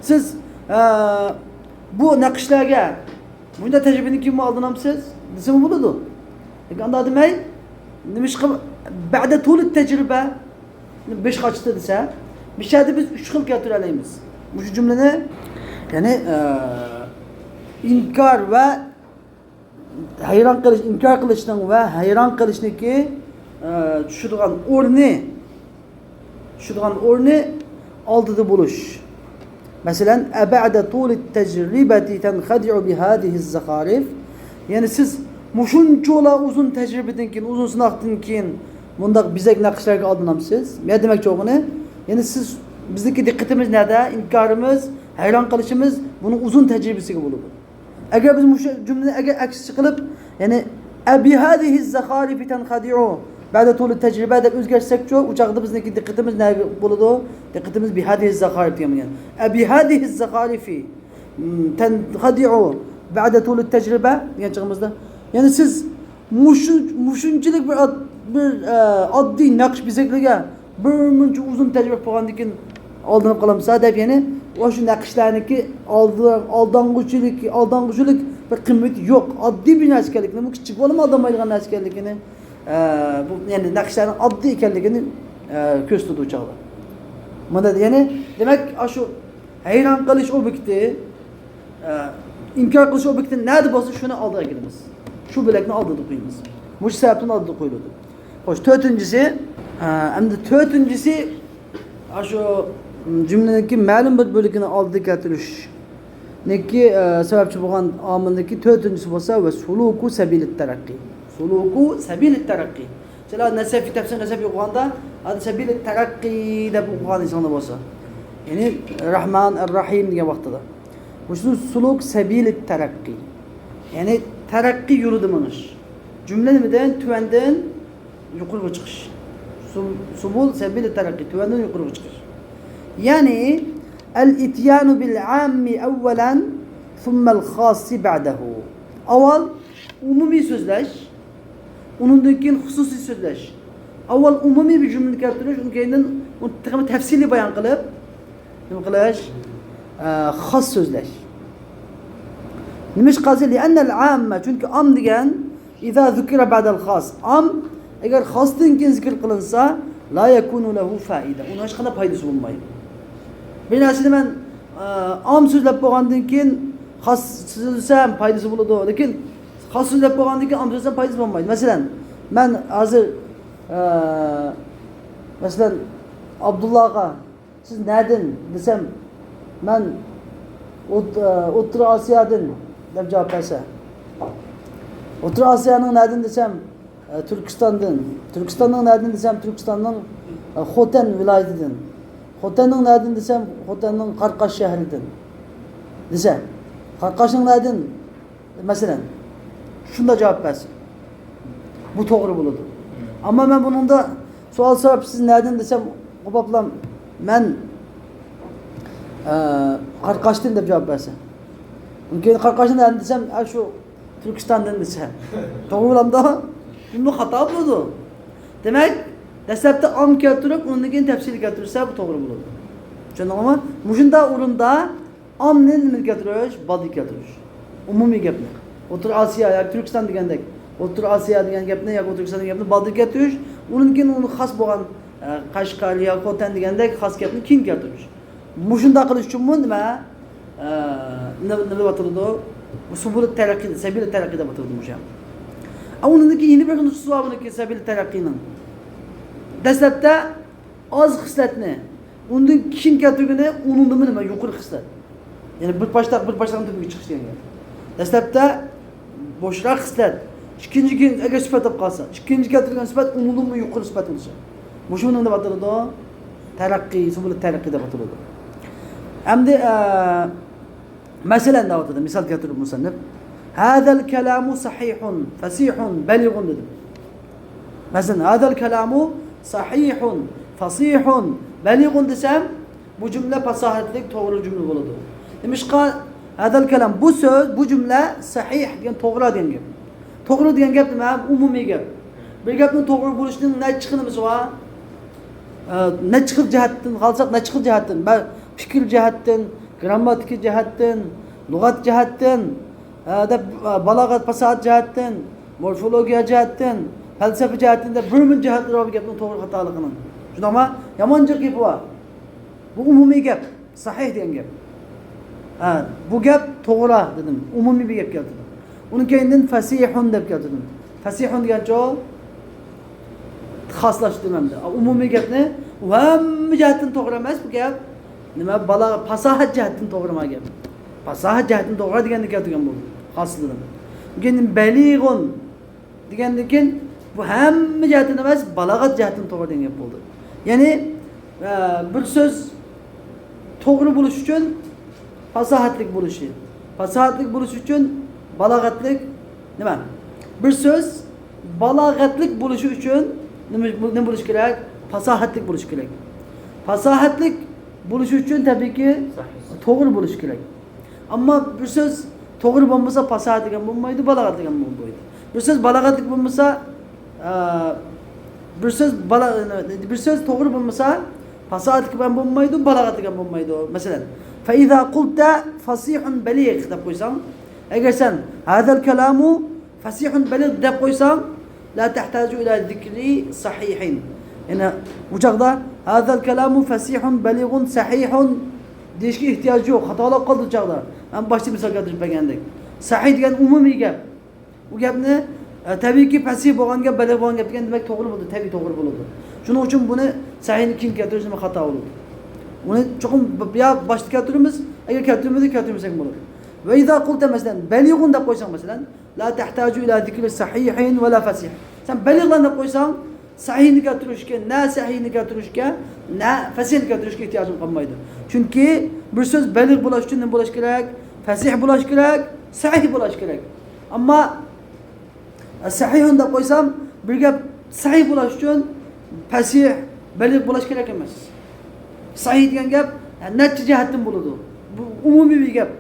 سىز، ئە، بۇ نەقىشلەرگە مۇنداق تەجرىبىدىن كېيىنمۇ ئالدىنامسىز دېسىمۇ بولىدۇ. لېكىن ئانداق دېمەي، نېمىشقا بەدە تۇلىت تەجرىبە بەش قاچتى دېسە، بىر يەردە بىز ئۈچ خىل كەلتۈرەلەيمىز. مۇشۇ جۈملىنى، يەنى، ئە، ئىنكار ۋە ھەيران قېلىش، ئىنكار قىلىشنىڭ ۋە ھەيران قېلىشنىڭكى، ئە، چۈشىدىغان ئورنى، چۈشىدىغان ئورنى ئالدىدا بولۇش. مەسىلەن، ئەبەدە تۇلىت تەجرىبەتى تەنخەدىئۇ بىھادىھىز زەخارىف. يەنى سىز مۇشۇنچىلا ئۇزۇن تەجرىبىدىن كېيىن، ئۇزۇن سىناقتىن كېيىن مۇنداق بېزەك نەقىشلەرگە ئالدىنامسىز؟ مەن دېمەكچى بولغىنى، يەنى سىز بىزنىڭكى دىققىتىمىز نەدە؟ ئىنكارىمىز، ھەيران قېلىشىمىز بۇنىڭ ئۇزۇن تەجرىبىسىگە بولىدۇ. ئەگەر بىز مۇشۇ جۈملىنى ئەگەر ئەكسىچە قىلىپ، يەنى، «أبهذه الزخارف تنخدع بعد طول التجربة» دەپ ئۆزگەرتسەكچۇ، ئۇ چاغدا بىزنىڭكى دىققىتىمىز نەگە بولىدۇ؟ دىققىتىمىز «بهذه الزخارف» دېگەن بولغان. «أبهذه الزخارف تنخدع بعد طول التجربة» دېگەن چېغىمىزدا، يەنى سىز مۇشۇ، مۇشۇنچىلىك بىر ئاد-، بىر، ئە، ئاددىي نەقىش بېزەكلىرىگە بىر مۇنچە ئۇزۇن تەجرىبە بولغاندىن كېيىن ئالدىنىپ قالامسا دەپ، يەنى ئاشۇ نەقىشلەرنىڭكى ئالدى-، ئالدانغۇچىلىك، ئالدانغۇچىلىك بىر قىممىتى يوق. ئاددىي بىر نەرسە ئىكەنلىكىنى، بۇ كىچىك بالىمۇ ئالدانمايدىغان نەرسە ئىكەنلىكىنى، ئە، بۇ، يەنى نەقىشلەرنىڭ ئاددىي ئىكەنلىكىنى، ئە، كۆرسىتىدۇ ئۇ چاغدا. مۇندا، يەنى، دېمەك، ئاشۇ ھەيران قېلىش ئوبيېكتى، ئە، ئىنكار قىلىش ئوبيېكتى نەدە بولسا، شۇنى ئالدىغا ئەكېلىمىز. شۇ بۆلەكنى ئالدىدا قويىمىز. مۇشۇ سەۋەبتىن ئالدىدا قويۇلىدۇ. خوش، تۆتىنچىسى، ئە، ئەمدى تۆتىنچىسى، ئاشۇ، م، جۈملىنىڭكى مەلۇم بىر بۆلىكىنى ئالدىدا كەلتۈرۈشنىڭكى، ئە، سەۋەبچى بولغان ئامىلنىڭكى تۆتىنچىسى بولسا، ۋە سۇلۇكۇ سەبىلىت تەرەققىي. سۇلۇكۇ سەبىلىت تەرەققىي. سىلەر نەسەفى تەپسىر نەسەفى ئوقۇغاندا، ھازىر سەبىلى تەرەققىي دەپ ئوقۇغان ئېسىڭلار بولسا. يەنى، رەھمان، ئەر-رەھىم دېگەن ۋاقتىدا. مۇشۇ سۇلۇك سەبىلى تەرەققىي. يەنى، تەرەققىي يولىدا مېڭىش. جۈملە نېمىدىن؟ تۆۋەندىن يۇقىرىغا چىقىش. سۇ-، سۇبۇل سەبىلى تەرەققىي، تۆۋەندىن يۇقىرىغا چىقىش. يەنى، الإتيان بالعام أولا ثم الخاص بعده. ئاۋۋال ئومۇمىي سۆزلەش، ئۇنىڭدىن كېيىن خۇسۇسىي سۆزلەش. ئاۋۋال ئومۇمىي بىر جۈملىنى كەلتۈرۈش، ئۇنىڭ كەينىدىن ئۇنى تېخىمۇ تەپسىلىي بايان قىلىپ، نېمە قىلىش؟ ئە، خاس سۆزلەش. نېمىشقا؟ لأن العام، چۈنكى ئام دېگەن، إذا ذكر بعد الخاص، ئام ئەگەر خاستىن كېيىن زىكىر قىلىنسا، لا يكون له فائدة، ئۇنىڭ ھېچقانداق پايدىسى بولمايدۇ. بىر نەرسىنى مەن، ئە، ئام سۆزلەپ بولغاندىن كېيىن خاس سۆزلىسەم پايدىسى بولىدۇ، لېكىن خاس سۆزلەپ بولغاندىن كېيىن ئام سۆزلىسەم پايدىسى بولمايدۇ. مەسىلەن، مەن ھازىر، ئە، مەسىلەن، ئابدۇللاغا، «سىز نەدىن؟» دېسەم، «مەن ئوت-، ئوتتۇرا ئاسىيادىن» دەپ جاۋاب بەرسە، «ئوتتۇرا ئاسىيانىڭ نەدىن؟» دېسەم، «تۈركىستاندىن.» «تۈركىستاننىڭ نەدىن؟» دېسەم، «تۈركىستاننىڭ خوتەن ۋىلايىتىدىن.» «خوتەننىڭ نەدىن؟» دېسەم، «خوتەننىڭ قاراقاش شەھىرىدىن» دېسە، «قاراقاشنىڭ نەدىن؟» مەسىلەن، شۇنداق جاۋاب بەرسە، بۇ توغرا بولىدۇ. ئەمما مەن بۇنىڭدا سوئال سوراپ، «سىز نەدىن؟» دېسەم، قوپاپلا، «مەن، ئە، قاراقاشتىن» دەپ جاۋاب بەرسە، كېيىن «قاراقاشتىن نەدىن؟» دېسەم، «ئە، شۇ تۈركىستاندىن» دېسە، توغرا بولامدۇ؟ بۇمۇ خاتا بولىدۇ. دېمەك، دەسلەپتە ئام كەلتۈرۈپ، ئۇنىڭدىن كېيىن تەپسىلىي كەلتۈرسە، بۇ توغرا بولىدۇ. چۈشەندىڭىزمۇ؟ مۇشۇنداق ئورۇندا ئامنى نېمىگە كەلتۈرۈش؟ بالدىن كەلتۈرۈش. ئومۇمىي گەپنى. ئوتتۇرا ئاسىيا ياكى تۈركىستان دېگەندەك. ئوتتۇرا ئاسىيا دېگەن گەپنى ياكى ئوتتۇرا تۈركىستان دېگەن گەپنى بالدىن كەلتۈرۈش. ئۇنىڭدىن كېيىن ئۇنى خاس بولغان، ئە، قەشقەر يا خوتەن دېگەندەك خاس گەپنى كېيىن كەلتۈرۈش. مۇشۇنداق قىلىش ئۈچۈنمۇ نېمە، ئە، نېمە، نېمە دەپ ئاتىلىدۇ؟ سۇبۇلۇت تەرەققىي، سەبىلۇت تەرەققىي دەپ ئاتىلىدۇ مۇشۇ. ئە، ئۇنىڭدىن كېيىن يەنە بىر خىل نۇسخىسى بار بۇنىڭكى سەبىلۇت تەرەققىينىڭ. دەسلەپتە ئاز خىسلەتنى، ئۇندىن كېيىن كەلتۈرگىنى ئۇنىڭدىنمۇ نېمە يۇقىرى خىسلەت. يەنى بىر پاشتاق، بىر پاشتاقنىڭ تۆپىگە چىقىش دېگەن گەپ. دەسلەپتە بوشراق خىسلەت، ئىككىنچى كېيىن ئەگەر سۈپەت بولۇپ قالسا، ئىككىنچى كەلتۈرگەن سۈپەت ئۇنىڭدىنمۇ يۇقىرى سۈپەت بولسا، مۇشۇنى نېمە دەپ ئاتىلىدۇ؟ تەرەققىي، سۇبۇلۇت تەرەققىي دەپ ئاتىلىدۇ. ئەمدى، ئە، مەسىلەن، دەۋاتىدۇ، مىسال كەلتۈرۈپ مۇسەننىپ، «ھازال كالامۇ سەھىھۇن، فەسىھۇن، بەلىغۇن» دېدى. مەسىلەن، «ھازال كالامۇ سەھىھۇن، فەسىھۇن، بەلىغۇن» دېسەم، بۇ جۈملە پاساھەتلىك، توغرا جۈملە بولىدۇ. نېمىشقا؟ «ھازال كالام»، بۇ سۆز، بۇ جۈملە، سەھىھ دېگەن توغرا دېگەن گەپ. توغرا دېگەن گەپ نېمە؟ ئومۇمىي گەپ. بىر گەپنىڭ توغرا بولۇشىنىڭ نەچچە خىل نېمىسى بار؟ ئە، نەچچە خىل جەھەتتىن، خالىساق نەچچە خىل جەھەتتىن، بە-، پىكىر جەھەتتىن، گىرامماتىكا جەھەتتىن، لۇغەت جەھەتتىن، ئە، دەپ، ئە، بالاغەت، پاساھەت جەھەتتىن، مورفولوگىيە جەھەتتىن، پەلسەپە جەھەتتىن دەپ بىر مىڭ جەھەتلىرى بار بۇ گەپنىڭ توغرا خاتالىقىنىڭ. شۇنداقمۇ؟ يامان جىق گېپى بار. بۇ ئومۇمىي گەپ. سەھىھ دېگەن گەپ. ھە، بۇ گەپ توغرا دېدىم. ئومۇمىي بىر گەپ كەلتۈردۈم. ئۇنىڭ كەينىدىن فەسىھۇن دەپ كەلتۈردۈم. فەسىھۇن دېگەنچۇ؟ خاسلاشتۇردۇم ئەمدى. ئومۇمىي گەپنى، ئۇ ھەممە جەھەتتىن توغرا ئەمەس بۇ گەپ. نېمە، بالا، پاساھەت جەھەتتىن توغرا ما گەپ. پاساھەت جەھەتتىن توغرا دېگەننى كەلتۈرگەن بولدۇم. خاسلىدىم. كېيىن بەلىغۇن دېگەندىن كېيىن، بۇ ھەممە جەھەتتىن ئەمەس، بالاغەت جەھەتتىن توغرا دېگەن گەپ بولدى. يەنى، ئە، بىر سۆز توغرا بولۇش ئۈچۈن پاساھەتلىك بولۇشى. پاساھەتلىك بولۇش ئۈچۈن بالاغەتلىك نېمە؟ بىر سۆز بالاغەتلىك بولۇشى ئۈچۈن نېمە، نېمە بولۇش كېرەك؟ پاساھەتلىك بولۇش كېرەك. پاساھەتلىك بولۇشى ئۈچۈن تەبىئىيكى توغرا بولۇش كېرەك. ئەمما بىر سۆز توغرا بولمىسا، پاساھەتلىك ھەم بولمايدۇ، بالاغەتلىك ھەم بولمايدۇ. بىر سۆز بالاغەتلىك بولمىسا، ئە، بىر سۆز بالا-، بىر سۆز توغرا بولمىسا، پاساھەتلىك ھەم بولمايدۇ، بالاغەتلىك ھەم بولمايدۇ. مەسىلەن، فَإِذَا قُلْتَ فَصِيحٌ بَلِيغٌ دەپ قويساڭ، ئەگەر سەن هَذَا الْكَلَامُ فَصِيحٌ بَلِيغٌ دەپ قويساڭ، لَا تَحْتَاجُ إِلَى ذِكْرِ صَحِيحٍ. يەنى بۇ چاغدا هَذَا الْكَلَامُ فَصِيحٌ بَلِيغٌ صَحِيحٌ دېيىشكە ئېھتىياج يوق، خاتالاپ قالدى بۇ چاغدا. مەن باشتا مىسال كەلتۈرۈپ بەرگەندەك. سەھىھ دېگەن ئومۇمىي گەپ. ئۇ گەپنى، ئە، تەبىئىيكى پەسىھ بولغان گەپ، بەلىغ بولغان گەپ دېگەن دېمەك توغرا بولىدۇ، تەبىئىي توغرا بولىدۇ. شۇنىڭ ئۈچۈن بۇنى سەھىھنى كېيىن كەلتۈرۈش نېمە خاتا بولىدۇ. ئۇنى چوقۇم ب-، يا باشتا كەلتۈرىمىز، ئەگەر كەلتۈرمىدى، كەلتۈرمىسەك بولىدۇ. وَإِذَا قُلْتَ مەسىلەن، بَلِيغٌ دەپ قويساڭ مەسىلەن، لَا تَحْتَاجُ إِلَى ذِكْرِ صَحِيحٍ وَلَا فَصِيحٍ. سەن بەلىغلار دەپ قويساڭ، سەھىھنى كەلتۈرۈشكە، نە سەھىھنى كەلتۈرۈشكە، نە فەسىھنى كەلتۈرۈشكە ئېھتىياجىڭ قالمايدۇ. چۈنكى بىر سۆز بەلىغ بولاش ئۈچۈن نېمە بولاش كېرەك؟ فەسىھ بولاش كېرەك، سەھىھ بولاش كېرەك. ئەمما سەھىھۇن دەپ قويسام، بىر گەپ سەھىھ بولاش ئۈچۈن پەسىھ، بەلىغ بولاش كېرەك ئەمەس. سەھىھ دېگەن گەپ نەچچە جەھەتتىن بولىدۇ. بۇ ئومۇمىي بىر گەپ.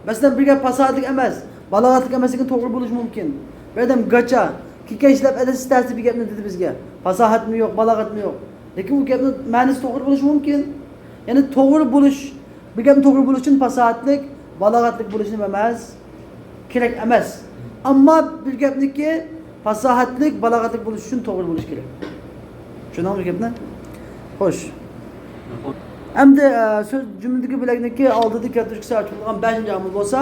مەسىلەن، بىر گەپ پاساھەتلىك ئەمەس، بالاغەتلىك ئەمەسلىكىنى توغرا بولۇشى مۇمكىن. بىر ئادەم گاچا، كېكەچلەپ ئەتەسى تەستە بىر گەپنى دېدى بىزگە. پاساھەتمۇ يوق، بالاغەتمۇ يوق. لېكىن ئۇ گەپنىڭ مەنىسى توغرا بولۇشى مۇمكىن. يەنى توغرا بولۇش، بىر گەپنى توغرا بولۇش ئۈچۈن پاساھەتلىك، بالاغەتلىك بولۇش نېمە ئەمەس؟ كېرەك ئەمەس. ئەمما بىر گەپنىكى پاساھەتلىك، بالاغەتلىك بولۇش ئۈچۈن توغرا بولۇش كېرەك. چۈشەندىڭىزمۇ گەپنى؟ خوش. ئەمدى، ئە، سۆز جۈملىدىكى بۆلەكنىڭكى ئالدىدا كەلتۈرۈشكە سەۋەب بولغان بەشىنچى ئامىل بولسا،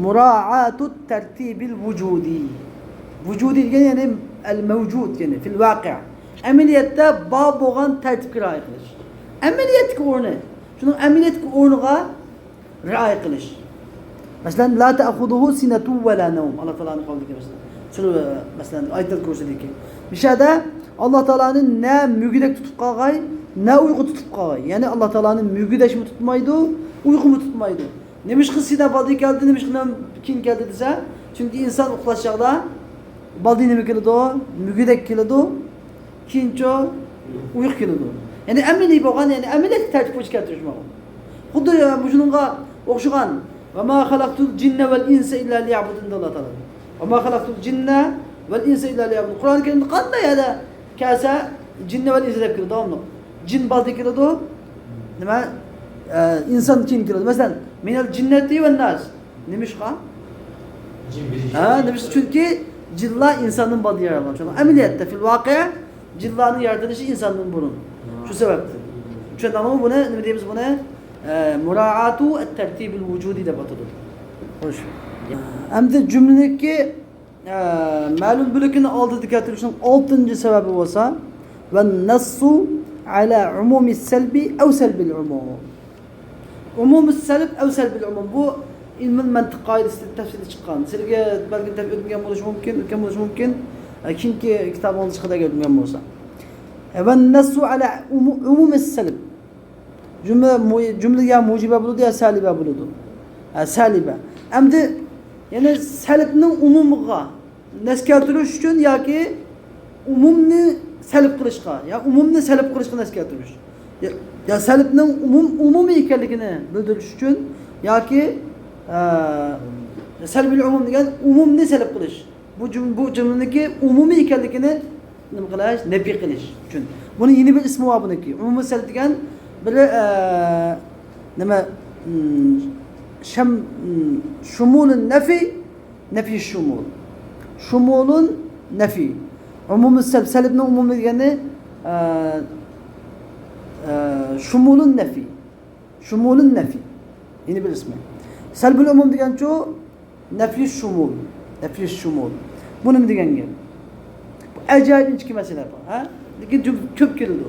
مۇرائاتۇ تەرتىبىل ۋۇجۇدى. ۋۇجۇدى دېگەن يەنى ئەل مەۋجۇد، يەنى فىل ۋەقىئ. ئەمەلىيەتتە بار بولغان تەرتىپكە رىئايە قىلىش. ئەمەلىيەتتىكى ئورنى. شۇنىڭ ئەمەلىيەتتىكى ئورنىغا رىئايە قىلىش. مەسىلەن، لا تەئخۇزۇھۇ سىنەتۇ ۋەلا نەۋم. ئاللا تائالانىڭ قەۋلىدىكى مەسىلەن. سۈرە، مەسىلەن، ئايەتۇل كۇرسىدىكى. مۇشۇ يەردە ئاللا تائالانى نە مۈگدەك تۇتۇپ قالغاي، نە ئۇيقۇ تۇتۇپ قالغاي. يەنى ئاللا تائالانى مۈگدەكمۇ تۇتمايدۇ، ئۇيقۇمۇ تۇتمايدۇ. نېمىشقا سىنە بالدىن كەلدى، نېمىشقا كېيىن كەلدى دېسە، چۈنكى ئىنسان ئۇخلاش چاغدا بالدىن نېمە كېلىدۇ؟ مۈگدەك كېلىدۇ. كېيىنچۇ ئۇيقۇ كېلىدۇ. يەنى ئەمەلىي بولغان، يەنى ئەمەلىيەتكە تەرتىپ بويىچە كەلتۈرۈش بولغان. خۇددى، ئە، مۇشۇنىڭغا ئوخشىغان، ۋەما خەلەقتۇل جىننە ۋەل ئىنسە ئىللا لىيەبۇدۇن دېدى ئاللا تائالا. ۋەما خەلەقتۇل جىننە ۋەل ئىنسە ئىللا لىيەبۇدۇن. قۇرئان كەرىمدە قانداق يەردە كەلسە، جىننە ۋەل ئىنسە دەپ كېلىدۇ داۋاملىق. جىن بالدىن كېلىدۇ، نېمە، ئە، ئىنسان كېيىن كېلىدۇ. مەسىلەن، مىنەل جىننەتى ۋەن ناس. نېمىشقا؟ ھە، نېمىشقا؟ چۈنكى جىنلار ئىنساندىن بالدۇر يارالغان. شۇڭا ئەمەلىيەتتە، فىل ۋاقىئە، جىنلارنىڭ يارىتىلىشى ئىنساندىن بۇرۇن. شۇ سەۋەبتىن. چۈشەندىڭىزمۇ بۇنى؟ نېمە دەيمىز بۇنى؟ ئە، مۇرائاتۇ ئەت-تەرتىبىل ۋۇجۇدى دەپ ئاتىلىدۇ. خوش. ئەمدى جۈملىدىكى، ئە، مەلۇم بۆلىكىنى ئالدىدا كەلتۈرۈشنىڭ ئالتىنچى سەۋەبى بولسا، ۋەن نەسسۇ ئەلا ئۇمۇمىس سەلبى ئەۋ سەلبىل ئۇمۇم. ئومۇمىي سەلب ئەۋ سەلبىل ئومۇم. بۇ ئىلمىل مەنتىق قائىدىسىدە تەپسىلىي چىققان. سىلەرگە بەلكىم تەپ-، ئۆتمىگەن بولۇشى مۇمكىن، ئۆتكەن بولۇشى مۇمكىن. ئە، كېيىنكى كىتابىڭىزدا چىقىدىغان ئۆتمىگەن بولسا. ئە، ۋە نەسسۇ ئەلە ئۇمۇ-، ئومۇمىي سەلب. جۈملە مۇ-، جۈملە يا مۇجىبە بولىدۇ، يا سەلىبە بولىدۇ. ئە، سەلىبە. ئەمدى، يەنى سەلبنىڭ ئومۇمىغا نەس كەلتۈرۈش ئۈچۈن ياكى ئومۇمنى سەلب قىلىشقا، يا ئومۇمنى سەلب قىلىشقا نەس كەلتۈرۈش. يا، يا سەلبنىڭ ئومۇم، ئومۇمىي ئىكەنلىكىنى بىلدۈرۈش ئۈچۈن ياكى، ئە، سەلبىل ئومۇم دېگەن ئومۇمنى سەلب قىلىش. بۇ جۈم-، بۇ جۈملىنىڭكى ئومۇمىي ئىكەنلىكىنى نېمە قىلىش؟ نەپىي قىلىش ئۈچۈن. بۇنىڭ يەنە بىر ئىسمى بار بۇنىڭكى. ئومۇمىي سەلب دېگەن بىر، ئە، نېمە، م، شەم-، م، شۇمۇلۇن نەفى، نەفى شۇمۇل. شۇمۇلۇن نەفى. ئومۇمىي سەلب، سەلبنىڭ ئومۇمىي دېگەننى، ئە، ئە، شۇمۇلۇن نەفى. شۇمۇلۇن نەفى. يەنە بىر ئىسمى. سەلبىل ئومۇم دېگەنچۇ؟ نەفى شۇمۇل. نەفى شۇمۇل. بۇ نېمە دېگەن گەپ؟ بۇ ئاجايىپ ئىنچىكە مەسىلە بۇ، ھە؟ لېكىن جۈم-، كۆپ كېلىدۇ.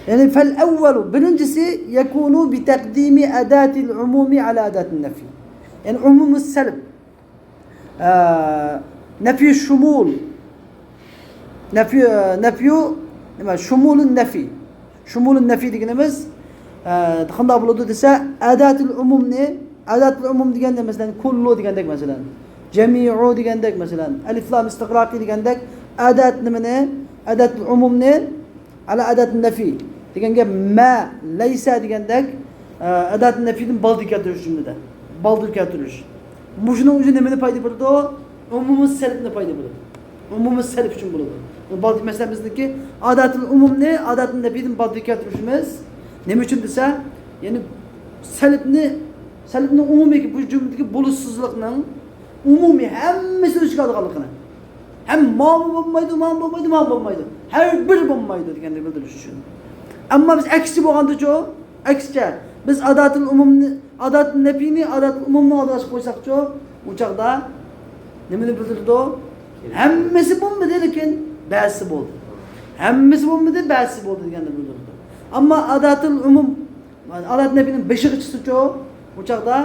يەنى فەل ئەۋۋەلۇ، بىرىنچىسى، يەكۇنۇ بىتەقدىمى ئەداتىل ئومۇمى ئەلا ئەداتىن نەفى. يەنى ئومۇمۇ سەلب. ئە، نەفيۇ شۇمۇل. نەفيۇ، نەفيۇ نېمە؟ شۇمۇلۇن نەفى. شۇمۇلۇن نەفى دېگىنىمىز، ئە، قانداق بولىدۇ دېسە، ئاداتىل ئومۇمنى، ئاداتىل ئومۇم دېگەندە، مەسىلەن، كۇللۇ دېگەندەك، مەسىلەن، جەمىئۇ دېگەندەك، مەسىلەن، ئەلىف لام ئىستىغراقى دېگەندەك، ئادات نېمىنى، ئاداتىل ئومۇمنى، ئەلا ئاداتىل نەفى دېگەنگە، مە، لەيسە دېگەندەك، ئە، ئاداتىل نەفىدىن بالدۇر كەلتۈرۈش جۈملىدە. بالدۇر كەلتۈرۈش. مۇشۇنىڭ ئۆزى نېمىنى پايدا بېرىدۇ؟ ئومۇمىي سەلبنى پايدا بېرىدۇ. ئومۇمىي سەلب ئۈچۈن بولىدۇ. بالدۇر، مەسىلەن، بىزنىڭكى ئاداتىل ئومۇمنى ئاداتىل نەپىدىن بالدۇر كەلتۈرۈشىمىز نېمە ئۈچۈن دېسە، يەنى سەلبنى، سەلبنىڭ ئومۇمىي بۇ جۈملىدىكى بولۇشسىزلىقنىڭ ئومۇمىي ھەممىسىنى ئۆز ئىچىگە ئالىدىغانلىقىنى. ھەم ماۋۇ بولمايدۇ، ماۋۇ بولمايدۇ، ماۋۇ بولمايدۇ. ھەر بىر بولمايدۇ دېگەننى بىلدۈرۈش ئۈچۈن. ئەمما بىز ئەكسىچە بولغاندىچۇ، ئەكسىچە، بىز ئاداتىل ئومۇمنى، ئاداتىل نەپىنى ئاداتىل ئومۇمنىڭ ئالدىغا قويساقچۇ، ئۇ چاغدا نېمىنى بىلدۈرىدۇ؟ ھەممىسى بولمىدى، لېكىن بەزىسى بولدى. ھەممىسى بولمىدى، بەزىسى بولدى دېگەننى بىلدۈرىدۇ. ئەمما ئاداتىل ئومۇم، ئادات نەپىنىڭ بېشىغىچىسىچۇ، ئۇ چاغدا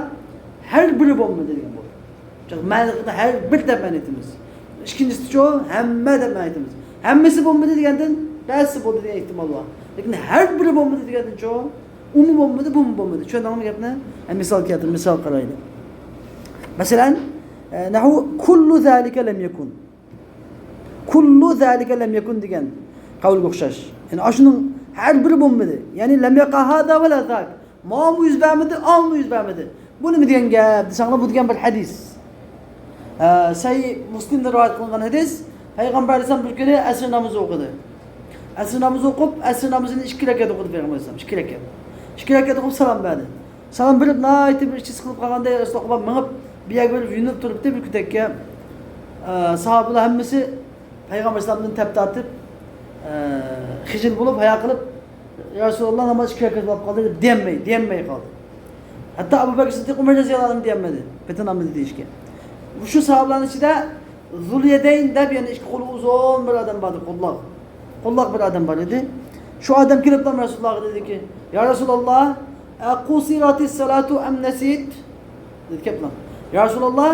ھەر بىرى بولمىدى دېگەن بولىدۇ. ئۇ چاغدا مەنىدە ھەر بىر دەپ مەنە ئېيتىمىز. ئىككىنچىسىچۇ، ھەممە دەپ مەنە ئېيتىمىز. ھەممىسى بولمىدى دېگەندىن بەزىسى بولدى دېگەن ئېھتىمال بار. لېكىن ھەر بىرى بولمىدى دېگەندىنچۇ، ئۇمۇ بولمىدى، بۇمۇ بولمىدى. چۈشەندىڭمۇ گەپنى؟ ھە، مىسال كەلتۈر، مىسال قارايلى. مەسىلەن، ئە، نەھۋۇ كۇللۇ زالىكە لەم يەكۇن. كۇللۇ زالىكە لەم يەكۇن دېگەن قەۋلگە ئوخشاش. يەنى ئاشۇنىڭ ھەر بىرى بولمىدى. يەنى لەم يەقە ھازا ۋە لا زاك. ماۋۇمۇ يۈز بەرمىدى، ئاۋۇمۇ يۈز بەرمىدى. بۇ نېمە دېگەن گەپ دېسەڭلار، بۇ دېگەن بىر ھەدىس. ئە، سەھىھ مۇسلىمدا رىۋايەت قىلىنغان ھەدىس. پەيغەمبەر ئەلەيھىسسالام بىر كۈنى ئەسىر نامىزى ئوقۇدى. ئەسىر نامىزى ئوقۇپ، ئەسىر نامىزىنى ئىككى رەكەت ئوقۇدى پەيغەمبەر ئەلەيھىسسالام. ئىككى رەكەت. ئىككى رەكەت ئوقۇپ سالام بەردى. سالام بېرىپ، ناھايىتى بىر ئىچى سىقىلىپ قالغاندەك، رەسۇلۇللاھقا مېڭىپ، بىر يەرگە بېرىپ يۆلىنىپ تۇرۇپتۇ بىر كۈتەككە. ئە، ساھابىلار ھەممىسى پەيغەمبەر ئەلەيھىسسالامدىن تەپ تارتىپ، ئە، خىجىل بولۇپ، ھايا قىلىپ، يا رەسۇلاللا، ناماز ئىككى رەكەت بولۇپ قالدى دېيەلمەي، دېيەلمەي قالدى. ھەتتا ئەبۇ بەكىر سىددىق ئۆمەر رەزىياللاھۇ ئەنھۇ دېيەلمىدى، پېتىنامىدى دېيىشكە. شۇ ساھابىلارنىڭ ئىچىدە زۇليەدەين دەپ، يەنى ئىككى قولى ئۇزۇن بىر ئادەم بار ئىدى، قوللاق. قوللاق بىر ئادەم بار ئىدى. شۇ ئادەم كېلىپلا رەسۇلۇللاھقا دېدىكى، يا رەسۇلاللا، ئەقۇسىراتىس سالاتۇ ئەم نەسىت؟ دېدى كەپلا. يا رەسۇلاللا،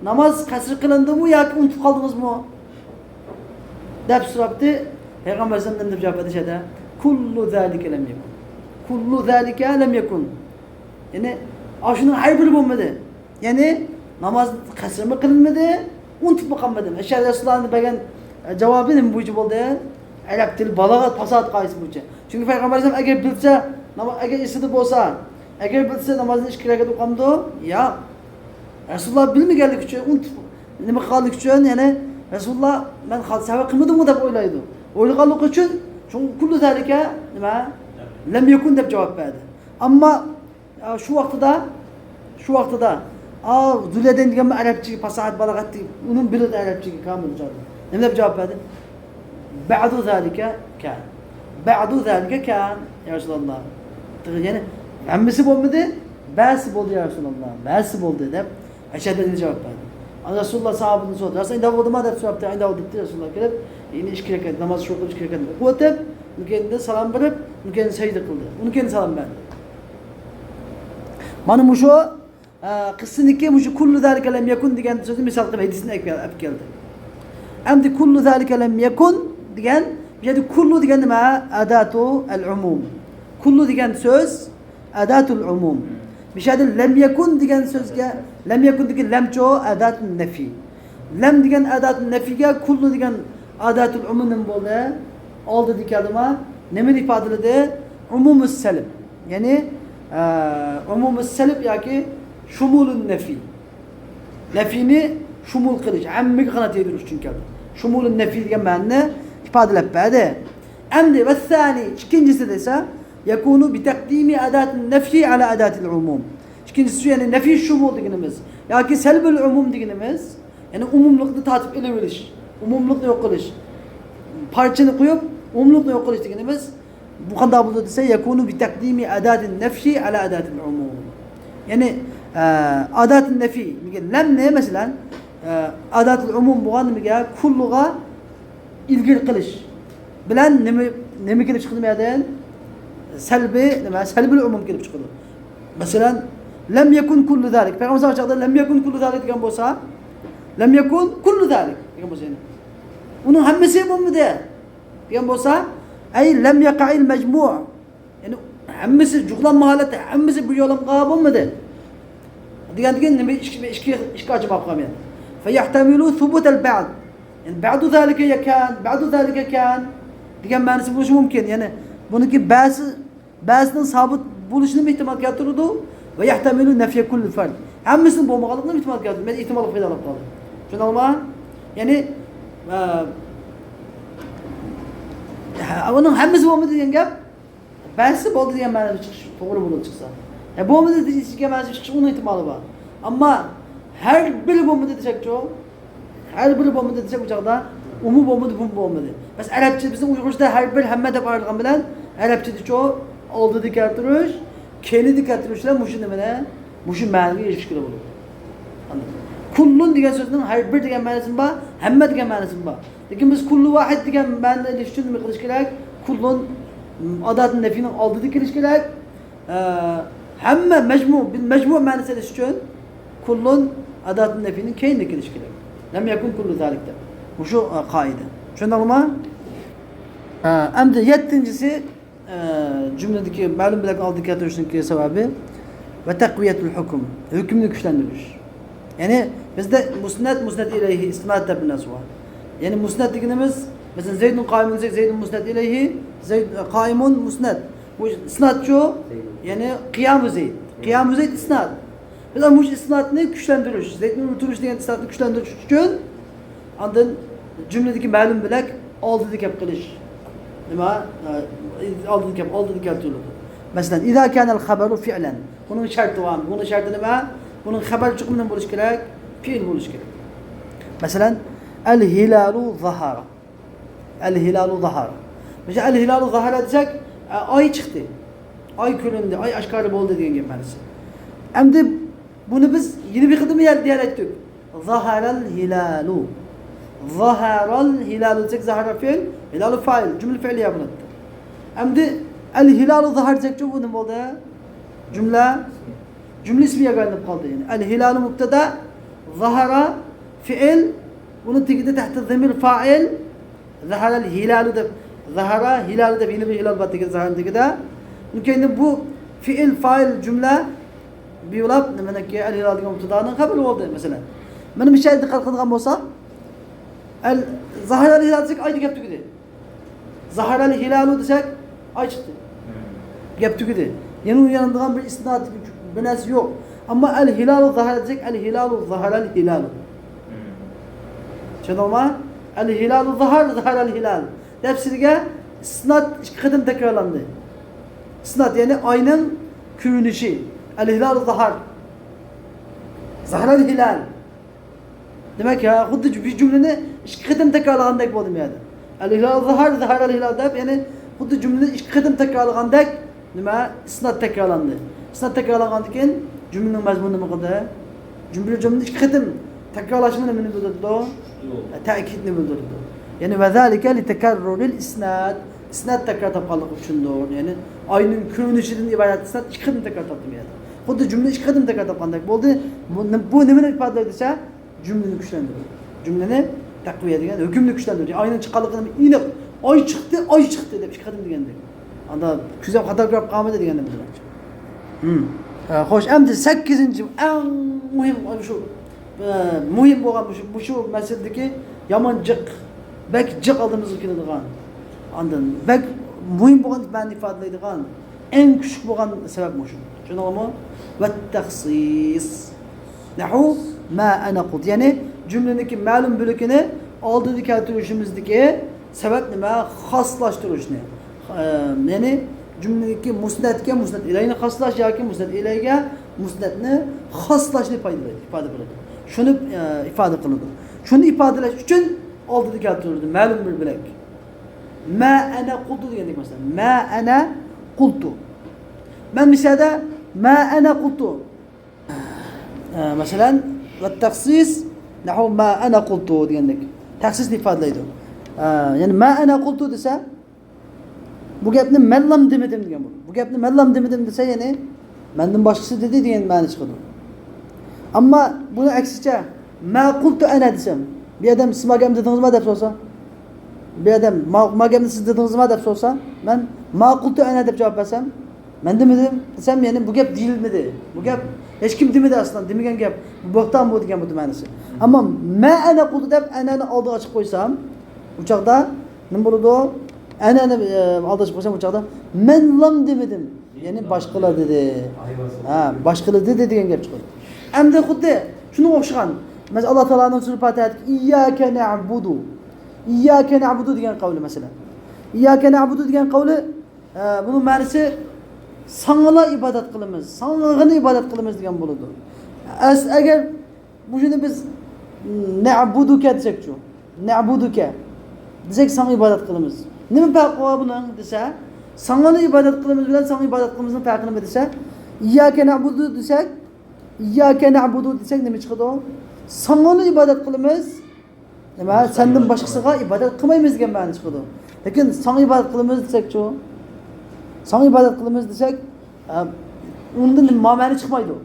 ناماز قەسىر قىلىندىمۇ ياكى ئۇنتۇپ قالدىڭىزمۇ؟ دەپ سوراپتۇ. پەيغەمبەر ئەلەيھىسسالام نېمە دەپ جاۋاب بەردى شەدە؟ كۇللۇ زالىكە لەم يەكۇن. كۇللۇ زالىكە لەم يەكۇن. يەنى، ئاشۇنىڭ ھەر بىرى بولمىدى. يەنى، ناماز قەسىرمۇ قىلىنمىدى، ئۇنتۇپمۇ قالمىدىم. ئەشەدە رەسۇلۇللانىڭ بەرگەن، ئە، جاۋابى نېمە بويىچە بولدى؟ ئەرەب تىلى بالاغەت، پاساھەت قائىدىسى بويىچە. چۈنكى پەيغەمبەر ئەلەيھىسسالام ئەگەر بىلسە، ناما-، ئەگەر ئېسىدە بولسا، ئەگەر بىلسە نامازنى ئىككى رەكەت ئوقامدۇ؟ ياق. رەسۇلۇللا بىلمىگەنلىكى ئۈچۈن، ئۇنتۇپ نېمە قىلغانلىقى ئۈچۈن، يەنى رەسۇلۇللا مەن خا-، سەۋەب قىلمىدىمغۇ دەپ ئويلايدۇ. ئويلىغانلىقى ئۈچۈن، شۇڭا كۇللۇ زالىكە نېمە؟ لەم يەكۇن دەپ جاۋاب بەردى. ئەمما، ئا، شۇ ۋاقتىدا، شۇ ۋاقتىدا، ئا، زۇليەدەين دېگەنمۇ ئەرەبچىگە پاساھەت، بالاغەت دېگەن، ئۇنىڭ بىلىدۇ ئەرەبچىگە كامىل جاۋاب. نېمە دەپ جاۋاب بەردى؟ بەئدۇ زالىكە كان. بەئدۇ زالىكە كان، يا رەسۇلاللا. يەنى، ھەممىسى بولمىدى، بەزىسى بولدى، يا رەسۇلاللا. بەزىسى بولدى دەپ، ئەشەددە جاۋاب بەردى. ئانا رەسۇلۇللا ساھابىدىن سورىدى. رەسۇل، ئەمدى بولدىما دەپ سوراپتۇ. ئەمدى بولدى دەپتۇ رەسۇلۇللا كېلىپ، يەنى ئىككى رەكەت ناماز شۇ قىلىپ، ئىككى رەكەت ئوقۇۋېتىپ، ئۇنىڭ كەينىدىن سالام بېرىپ، ئۇنىڭ كەينىدىن سەجدە قىلدى. ئۇنىڭ كەينىدىن سالام بەردى. مانا مۇشۇ، ئە، قىسسىنىڭكى مۇشۇ كۇللۇ زالىكە لەم يەكۇن دېگەن سۆزنى مىسال قىلىپ ھەدىسنى ئەپ كەل-، ئەپ كەلدى. ئەمدى كۇللۇ زالىكە لەم يەكۇن دېگەن، بۇ يەردە كۇللۇ دېگەن نېمە؟ ئاداتۇ ئەل ئومۇم. كۇللۇ دېگەن سۆز ئاداتۇل ئومۇم. بۇ يەردە لەم يەكۇن دېگەن سۆزگە، لەم يەكۇندىكى لەمچۇ ئاداتۇن نەفى. لەم دېگەن ئاداتۇن نەفىگە كۇللۇ دېگەن ئاداتۇل ئومۇم نېمە بولدى؟ ئالدىدا كەلدىما؟ نېمىنى ئىپادىلىدى؟ ئومۇمۇس سەلب. يەنى، ئە، ئومۇمۇس سەلب ياكى شۇمۇلۇن نەفى. نەفىنى شۇمۇل قىلىش، ھەممىگە قانات يايدۇرۇش ئۈچۈن كەلدى. شۇمۇلۇن نەفى دېگەن مەنىنى ئىپادىلەپ بەردى. ئەمدى ۋەسسانى، ئىككىنچىسى دېسە، يەكۇنۇ بىتەقدىمى ئاداتىن نەفى ئەلا ئاداتىل ئومۇم. ئىككىنچىسى، يەنى نەفى شۇمۇل دېگىنىمىز ياكى سەلبىل ئومۇم دېگىنىمىز، يەنى ئومۇملۇقنى تارتىپ ئېلىۋېلىش، ئومۇملۇقنى يوق قىلىش، پارچىنى قويۇپ، ئومۇملۇقنى يوق قىلىش دېگىنىمىز، بۇ قانداق بولىدۇ دېسە، يەكۇنۇ بىتەقدىمى ئاداتىن نەفى ئەلا ئاداتىل ئومۇم. يەنى، ئە، ئاداتىن نەفى، لەمنى، مەسىلەن، ئە، ئاداتىل ئومۇم بولغان نېمىگە؟ كۇللۇغا ئىلگىرى قىلىش بىلەن نېمە، نېمە كېلىپ چىقىدۇ بۇ يەردىن؟ سەلبىي، نېمە؟ سەلبىل ئومۇم كېلىپ چىقىدۇ. مەسىلەن، لەم يەكۇن كۇللۇ زالىك. پەيغەمبەر چاغدا لەم يەكۇن كۇللۇ زالىك دېگەن بولسا، لەم يەكۇن كۇللۇ زالىك دېگەن بولسا، يەنى ئۇنىڭ ھەممىسى بولمىدى دېگەن بولسا، ئەي لەم يەقەئىل مەجمۇ. يەنى ھەممىسى جۇغلانما ھالەتتە، ھەممىسى بىر يولامغا بولمىدى. دېگەندىن كېيىن نېمە ئىككى، ئىككى، ئىككى ئاچىماق قالغان يەنە. فيحتمل ثبوت البعض. يەنى بعض ذلك كان، بعض ذلك كان دېگەن مەنىسى بولۇشى مۇمكىن. يەنى بۇنىڭكى بەزى، بەزىنىڭ سابىت بولۇشىنىمۇ ئېھتىمال كەلتۈرىدۇ. ويحتمل نفي كل فرد. ھەممىسىنىڭ بولمىغانلىقىنى ئېھتىمال كەلتۈردى. مەن ئېھتىماللىق پەيدا قىلىپ قالدىم. چۈشەندىڭلارمۇ؟ يەنى، ئە، ھە، ئۇنىڭ ھەممىسى بولمىدى دېگەن گەپ. بەزىسى بولدى دېگەن مەنىدە چىقىش توغرا بولىدۇ چىقسا. ھە، بولمىدى دېگەن مەنىدە چىقىش ئۇنىڭ ئېھتىمالى بار. ئەمما ھەر بىرى بولمىدى دېسەكچۇ؟ ھەر بىرى بولمىدى دېسەك، بۇ چاغدا ئۇمۇ بولمىدى، بۇمۇ بولمىدى. بەس، ئەرەبچە، بىزنىڭ ئۇيغۇرچىدا ھەر بىر، ھەممە دەپ ئايرىلغان بىلەن، ئەرەبچىدىچۇ ئالدىدا كەلتۈرۈش، كەينىدە كەلتۈرۈش بىلەن مۇشۇ نېمىنى، مۇشۇ مەنىگە ئېرىشكىلى بولىدۇ. ئاندىن كۇللۇن دېگەن سۆزنىڭ ھەر بىر دېگەن مەنىسىمۇ بار، ھەممە دېگەن مەنىسىمۇ بار. لېكىن بىز كۇللۇ ۋاھىد دېگەن مەنىنى ئېلىش ئۈچۈن نېمە قىلىش كېرەك؟ كۇللۇن، م، ئاداتىن نەفىنىڭ ئالدىدا كېلىشى كېرەك. ئە، ھەممە مەجمۇ، بىل مەجمۇ مەنىسى ئېلىش ئۈچۈن كۇللۇن ئاداتىن نەفىنىڭ كەينىدە كېلىشى كېرەك. لەم يەكۇن كۇللۇ زالىك دەپ. مۇشۇ، ئە، قائىدە. چۈشەندىڭلارمۇ؟ ئە، ئەمدى يەتتىنچىسى، ئە، جۈملىدىكى مەلۇم بىلەكنى ئالدىغا كەلتۈرۈشنىڭكى سەۋەبى ۋە تەقۋىيەتۇل ھۇكم، ھۆكۈمنى كۈچلەندۈرۈش. يەنى بىزدە مۇسنەد، مۇسنەد ئىلەيھى، ئىسناد دەپ بىر نەرسە بار. يەنى مۇسنەد دېگىنىمىز، مەسىلەن، زەيدۇن قائىمۇن دېسەك، زەيدۇن مۇسنەد ئىلەيھى، زەيد، قائىمۇن مۇسنەد. بۇ ئىسنادچۇ؟ يەنى قىيامۇ زەيد. قىيامۇ زەيد ئىسناد. بىز مۇشۇ ئىسنادنى كۈچلەندۈرۈش، زەيدنىڭ تۇرۇش دېگەن ئىسنادنى كۈچلەندۈرۈش ئۈچۈن ئاندىن جۈملىدىكى مەلۇم بىلەك ئالدىدا كەپ قېلىش. نېمە؟ ئالدىدا كەپ، ئالدىدا كەلتۈرۈلىدۇ. مەسىلەن، ئىزا كانەل خەبەرۇ فىئلەن. بۇنىڭ شەرتى بار. بۇنىڭ شەرتى نېمە؟ بۇنىڭ خەبەر چىقىمى نېمە بولۇشى كېرەك؟ پېئىل بولۇشى كېرەك. مەسىلەن، ئەل ھىلالۇ زاھارا. ئەل ھىلالۇ زاھارا. مەسىلەن، ئەل ھىلالۇ زاھارا دېسەك، ئاي چىقتى. ئاي كۆرۈندى، ئاي ئاشكارا بولدى دېگەن گەپ مەنىسى. ئەمدى بۇنى بىز يەنە بىر قېتىم يەر-، دېيەلەيتتۇق. زاھارەل ھىلالۇ. زاھارەل ھىلالۇ دېسەك، زاھارا فېئىل، ھىلالۇ فائىل، جۈملە فېئىلىيە بولاتتى. ئەمدى ئەل ھىلالۇ زاھار دېسەكچۇ، بۇ نېمە بولدى؟ جۈملە، جۈملە ئىسمىيەگە ئايلىنىپ قالدى. يەنى ئەل ھىلالۇ مۇبتەدا، زاھارا فېئىل، بۇنىڭ تېگىدە تەھتە زەمىر فائىل، زاھارەل ھىلالۇ دەپ، زاھارا ھىلالۇ دەپ يەنە بىر ھىلال بار دېگەن زاھارنىڭ تېگىدە. ئۇنىڭ كەينىدىن بۇ فېئىل، فائىل جۈملە بىۋلاپ، نېمىنىڭكى، ئەل ھىلال دېگەن مۇبتادانىڭ خەۋىرى بولدى، مەسىلەن. مانا بۇ يەردە دىققەت قىلىدىغان بولساق، ئەل، زاھارەل ھىلال دېسەك، ئايدا گەپ تۈگىدى. زاھارەل ھىلالۇ دېسەك، ئاي چىقتى. گەپ تۈگىدى. يەنە ئۇنىڭ يانىدىغان بىر ئىسناد، بىر نەرسە يوق. ئەمما ئەل ھىلالۇ زاھارا دېسەك، ئەل ھىلالۇ زاھارەل ھىلالۇ. چۈشەندىڭلارمۇ؟ ئەل ھىلالۇ زاھار، زاھارەل ھىلال. دەپ سىزگە ئىسناد ئىككى قېتىم تەكرارلاندى. ئىسناد، يەنى ئاينىڭ كۆرۈنۈشى. ئەل ھىلالۇ زاھار. زاھارەل ھىلال. دېمەك، ھە، خۇددى بىر جۈملىنى ئىككى قېتىم تەكرارلىغاندەك بولدى بۇ يەردە. ئەل ھىلال زاھار، زاھارەل ھىلال دەپ، يەنى خۇددى جۈملىنى ئىككى قېتىم تەكرارلىغاندەك، نېمە، ئىسناد تەكرارلاندى. ئىسناد تەكرارلانغاندىن كېيىن جۈملىنىڭ مەزمۇنى نېمە قىلدى؟ جۈملە، جۈملىنى ئىككى قېتىم تەكرارلاشمۇ نېمىنى بىلدۈرىدۇ؟ تەئكىدنى بىلدۈرىدۇ. يەنى، ۋەزالىكە لىتەكەررۇرىل ئىسناد. ئىسناد تەكرار تاپقانلىقى ئۈچۈندۇر. يەنى ئاينىڭ كۆرۈنۈشىدىن ئىبارەت ئىسناد ئىككى قېتىم تەكرار تاپتى بۇ يەردە. خۇددى جۈملە ئىككى قېتىم تەكرار تاپقاندەك بولدى. بۇ، بۇ نېمىنى ئىپادىلەيدۇ دېسە، جۈملىنى كۈچلەندۈرىدۇ. جۈملىنى تەقۋىيە دېگەن ھۆكۈمنى كۈچلەندۈرىدۇ. ئاينىڭ چىققانلىقىنى ئېنىق، ئاي چىقتى، ئاي چىقتى دەپ ئىككى قېتىم دېگەندەك. ئاندا كۆزەم خاتا كۆرۈپ قالمىدى دېگەننى بىلدۈرمەكچى. ھىم. ئە، خوش، ئەمدى سەككىزىنچى، ئەڭ مۇھىم، شۇ، ئە، مۇھىم بولغان مۇشۇ، مۇشۇ مەسىلىدىكى يامان جىق، بەك جىق ئالدىمىزغا كېلىدىغان، ئاندىن بەك مۇھىم بولغان مەنىنى ئىپادىلەيدىغان، ئەڭ كۈچلۈك بولغان سەۋەب مۇشۇ. چۈشەندىڭلارمۇ؟ ۋەتتەخسىس. نەھۋۇ ما ئەنە قۇلت. يەنى جۈملىنىڭكى مەلۇم بۆلىكىنى ئالدىدا كەلتۈرۈشىمىزدىكى سەۋەب نېمە؟ خاسلاشتۇرۇشنى. ئە، يەنى جۈملىدىكى مۇسنەتكە مۇسنەت ئىلەينى خاسلاش ياكى مۇسنەت ئىلەيگە مۇسنەتنى خاسلاشنى پايدىلايدۇ، ئىپادە قىلىدۇ. شۇنى، ئە، ئىپادە قىلىدۇ. شۇنى ئىپادىلەش ئۈچۈن ئالدىدا كەلتۈرۈلدى مەلۇم بىر بۆلەك. ما ئەنە قۇلتۇ دېگەندەك مەسىلەن. ما ئەنە قۇلتۇ. مەن مىسالدا ما ئەنە قۇلتۇ. ئە، مەسىلەن، ۋەتتەخسىس نەھۋۇ ما ئەنە قۇلتۇ دېگەندەك. تەخسىسنى ئىپادىلەيدۇ. ئە، يەنى ما ئەنە قۇلتۇ دېسە، بۇ گەپنى مەنلام دېمىدىم دېگەن بولىدۇ. بۇ گەپنى مەنلام دېمىدىم دېسە، يەنى مەندىن باشقىسى دېدى دېگەن مەنە چىقىدۇ. ئەمما بۇنىڭ ئەكسىچە، ما قۇلتۇ ئەنە دېسەم، بىر ئادەم سىز ما گەپنى دېدىڭىزما دەپ سورىسا، بىر ئادەم ما، ما گەپنى سىز دېدىڭىزما دەپ سورىسا، مەن ما قۇلتۇ ئەنە دەپ جاۋاب بەرسەم، مەن دېمىدىم دېسەم، يەنى بۇ گەپ دېيىلمىدى. بۇ گەپ ھېچكىم دېمىدى ئەسلىدە، دېمىگەن گەپ. بۇ بۆھتان بۇ دېگەن بۇ مەنىسى. ئەمما مە ئەنە قۇلدى دەپ ئەنەنى ئالدىغا چىقىپ قويسام، ئۇ چاغدا نېمە بولىدۇ؟ ئەنەنى ئالدىغا چىقىپ قويسام، ئۇ چاغدا مەنلام دېمىدىم. يەنى باشقىلار دېدى. ھە، باشقىلار دېدى دېگەن گەپ چىقىدۇ. ئەمدى خۇددى شۇنىڭغا ئوخشىغان. مەسىلەن، ئاللا تائالانىڭ سۈرە پاتىھەدىكى ئىيياكە نەئبۇدۇ. ئىيياكە نەئبۇدۇ دېگەن قەۋلى مەسىلەن. ئىيياكە نەئبۇدۇ دېگەن قەۋلى، ئە، بۇنىڭ مەنىسى ساڭىلا ئىبادەت قىلىمىز، ساڭىغىلا ئىبادەت قىلىمىز دېگەن بولىدۇ. ئەس-، ئەگەر مۇشۇنى بىز نەئبۇدۇكە دېسەكچۇ؟ نەئبۇدۇكە دېسەك، ساڭا ئىبادەت قىلىمىز. نېمە پەرقى بار بۇنىڭ دېسە، ساڭىلا ئىبادەت قىلىمىز بىلەن ساڭا ئىبادەت قىلىمىزنىڭ پەرقى نېمە دېسە، ئىيياكە نەئبۇدۇ دېسەك، ئىيياكە نەئبۇدۇ دېسەك نېمە چىقىدۇ؟ ساڭىلا ئىبادەت قىلىمىز. نېمە؟ سەندىن باشقىسىغا ئىبادەت قىلمايمىز دېگەن مەنە چىقىدۇ. لېكىن ساڭا ئىبادەت قىلىمىز دېسەكچۇ؟ ساڭا ئىبادەت قىلىمىز دېسەك، ئە، ئۇندىن ما مەنە چىقمايدۇ.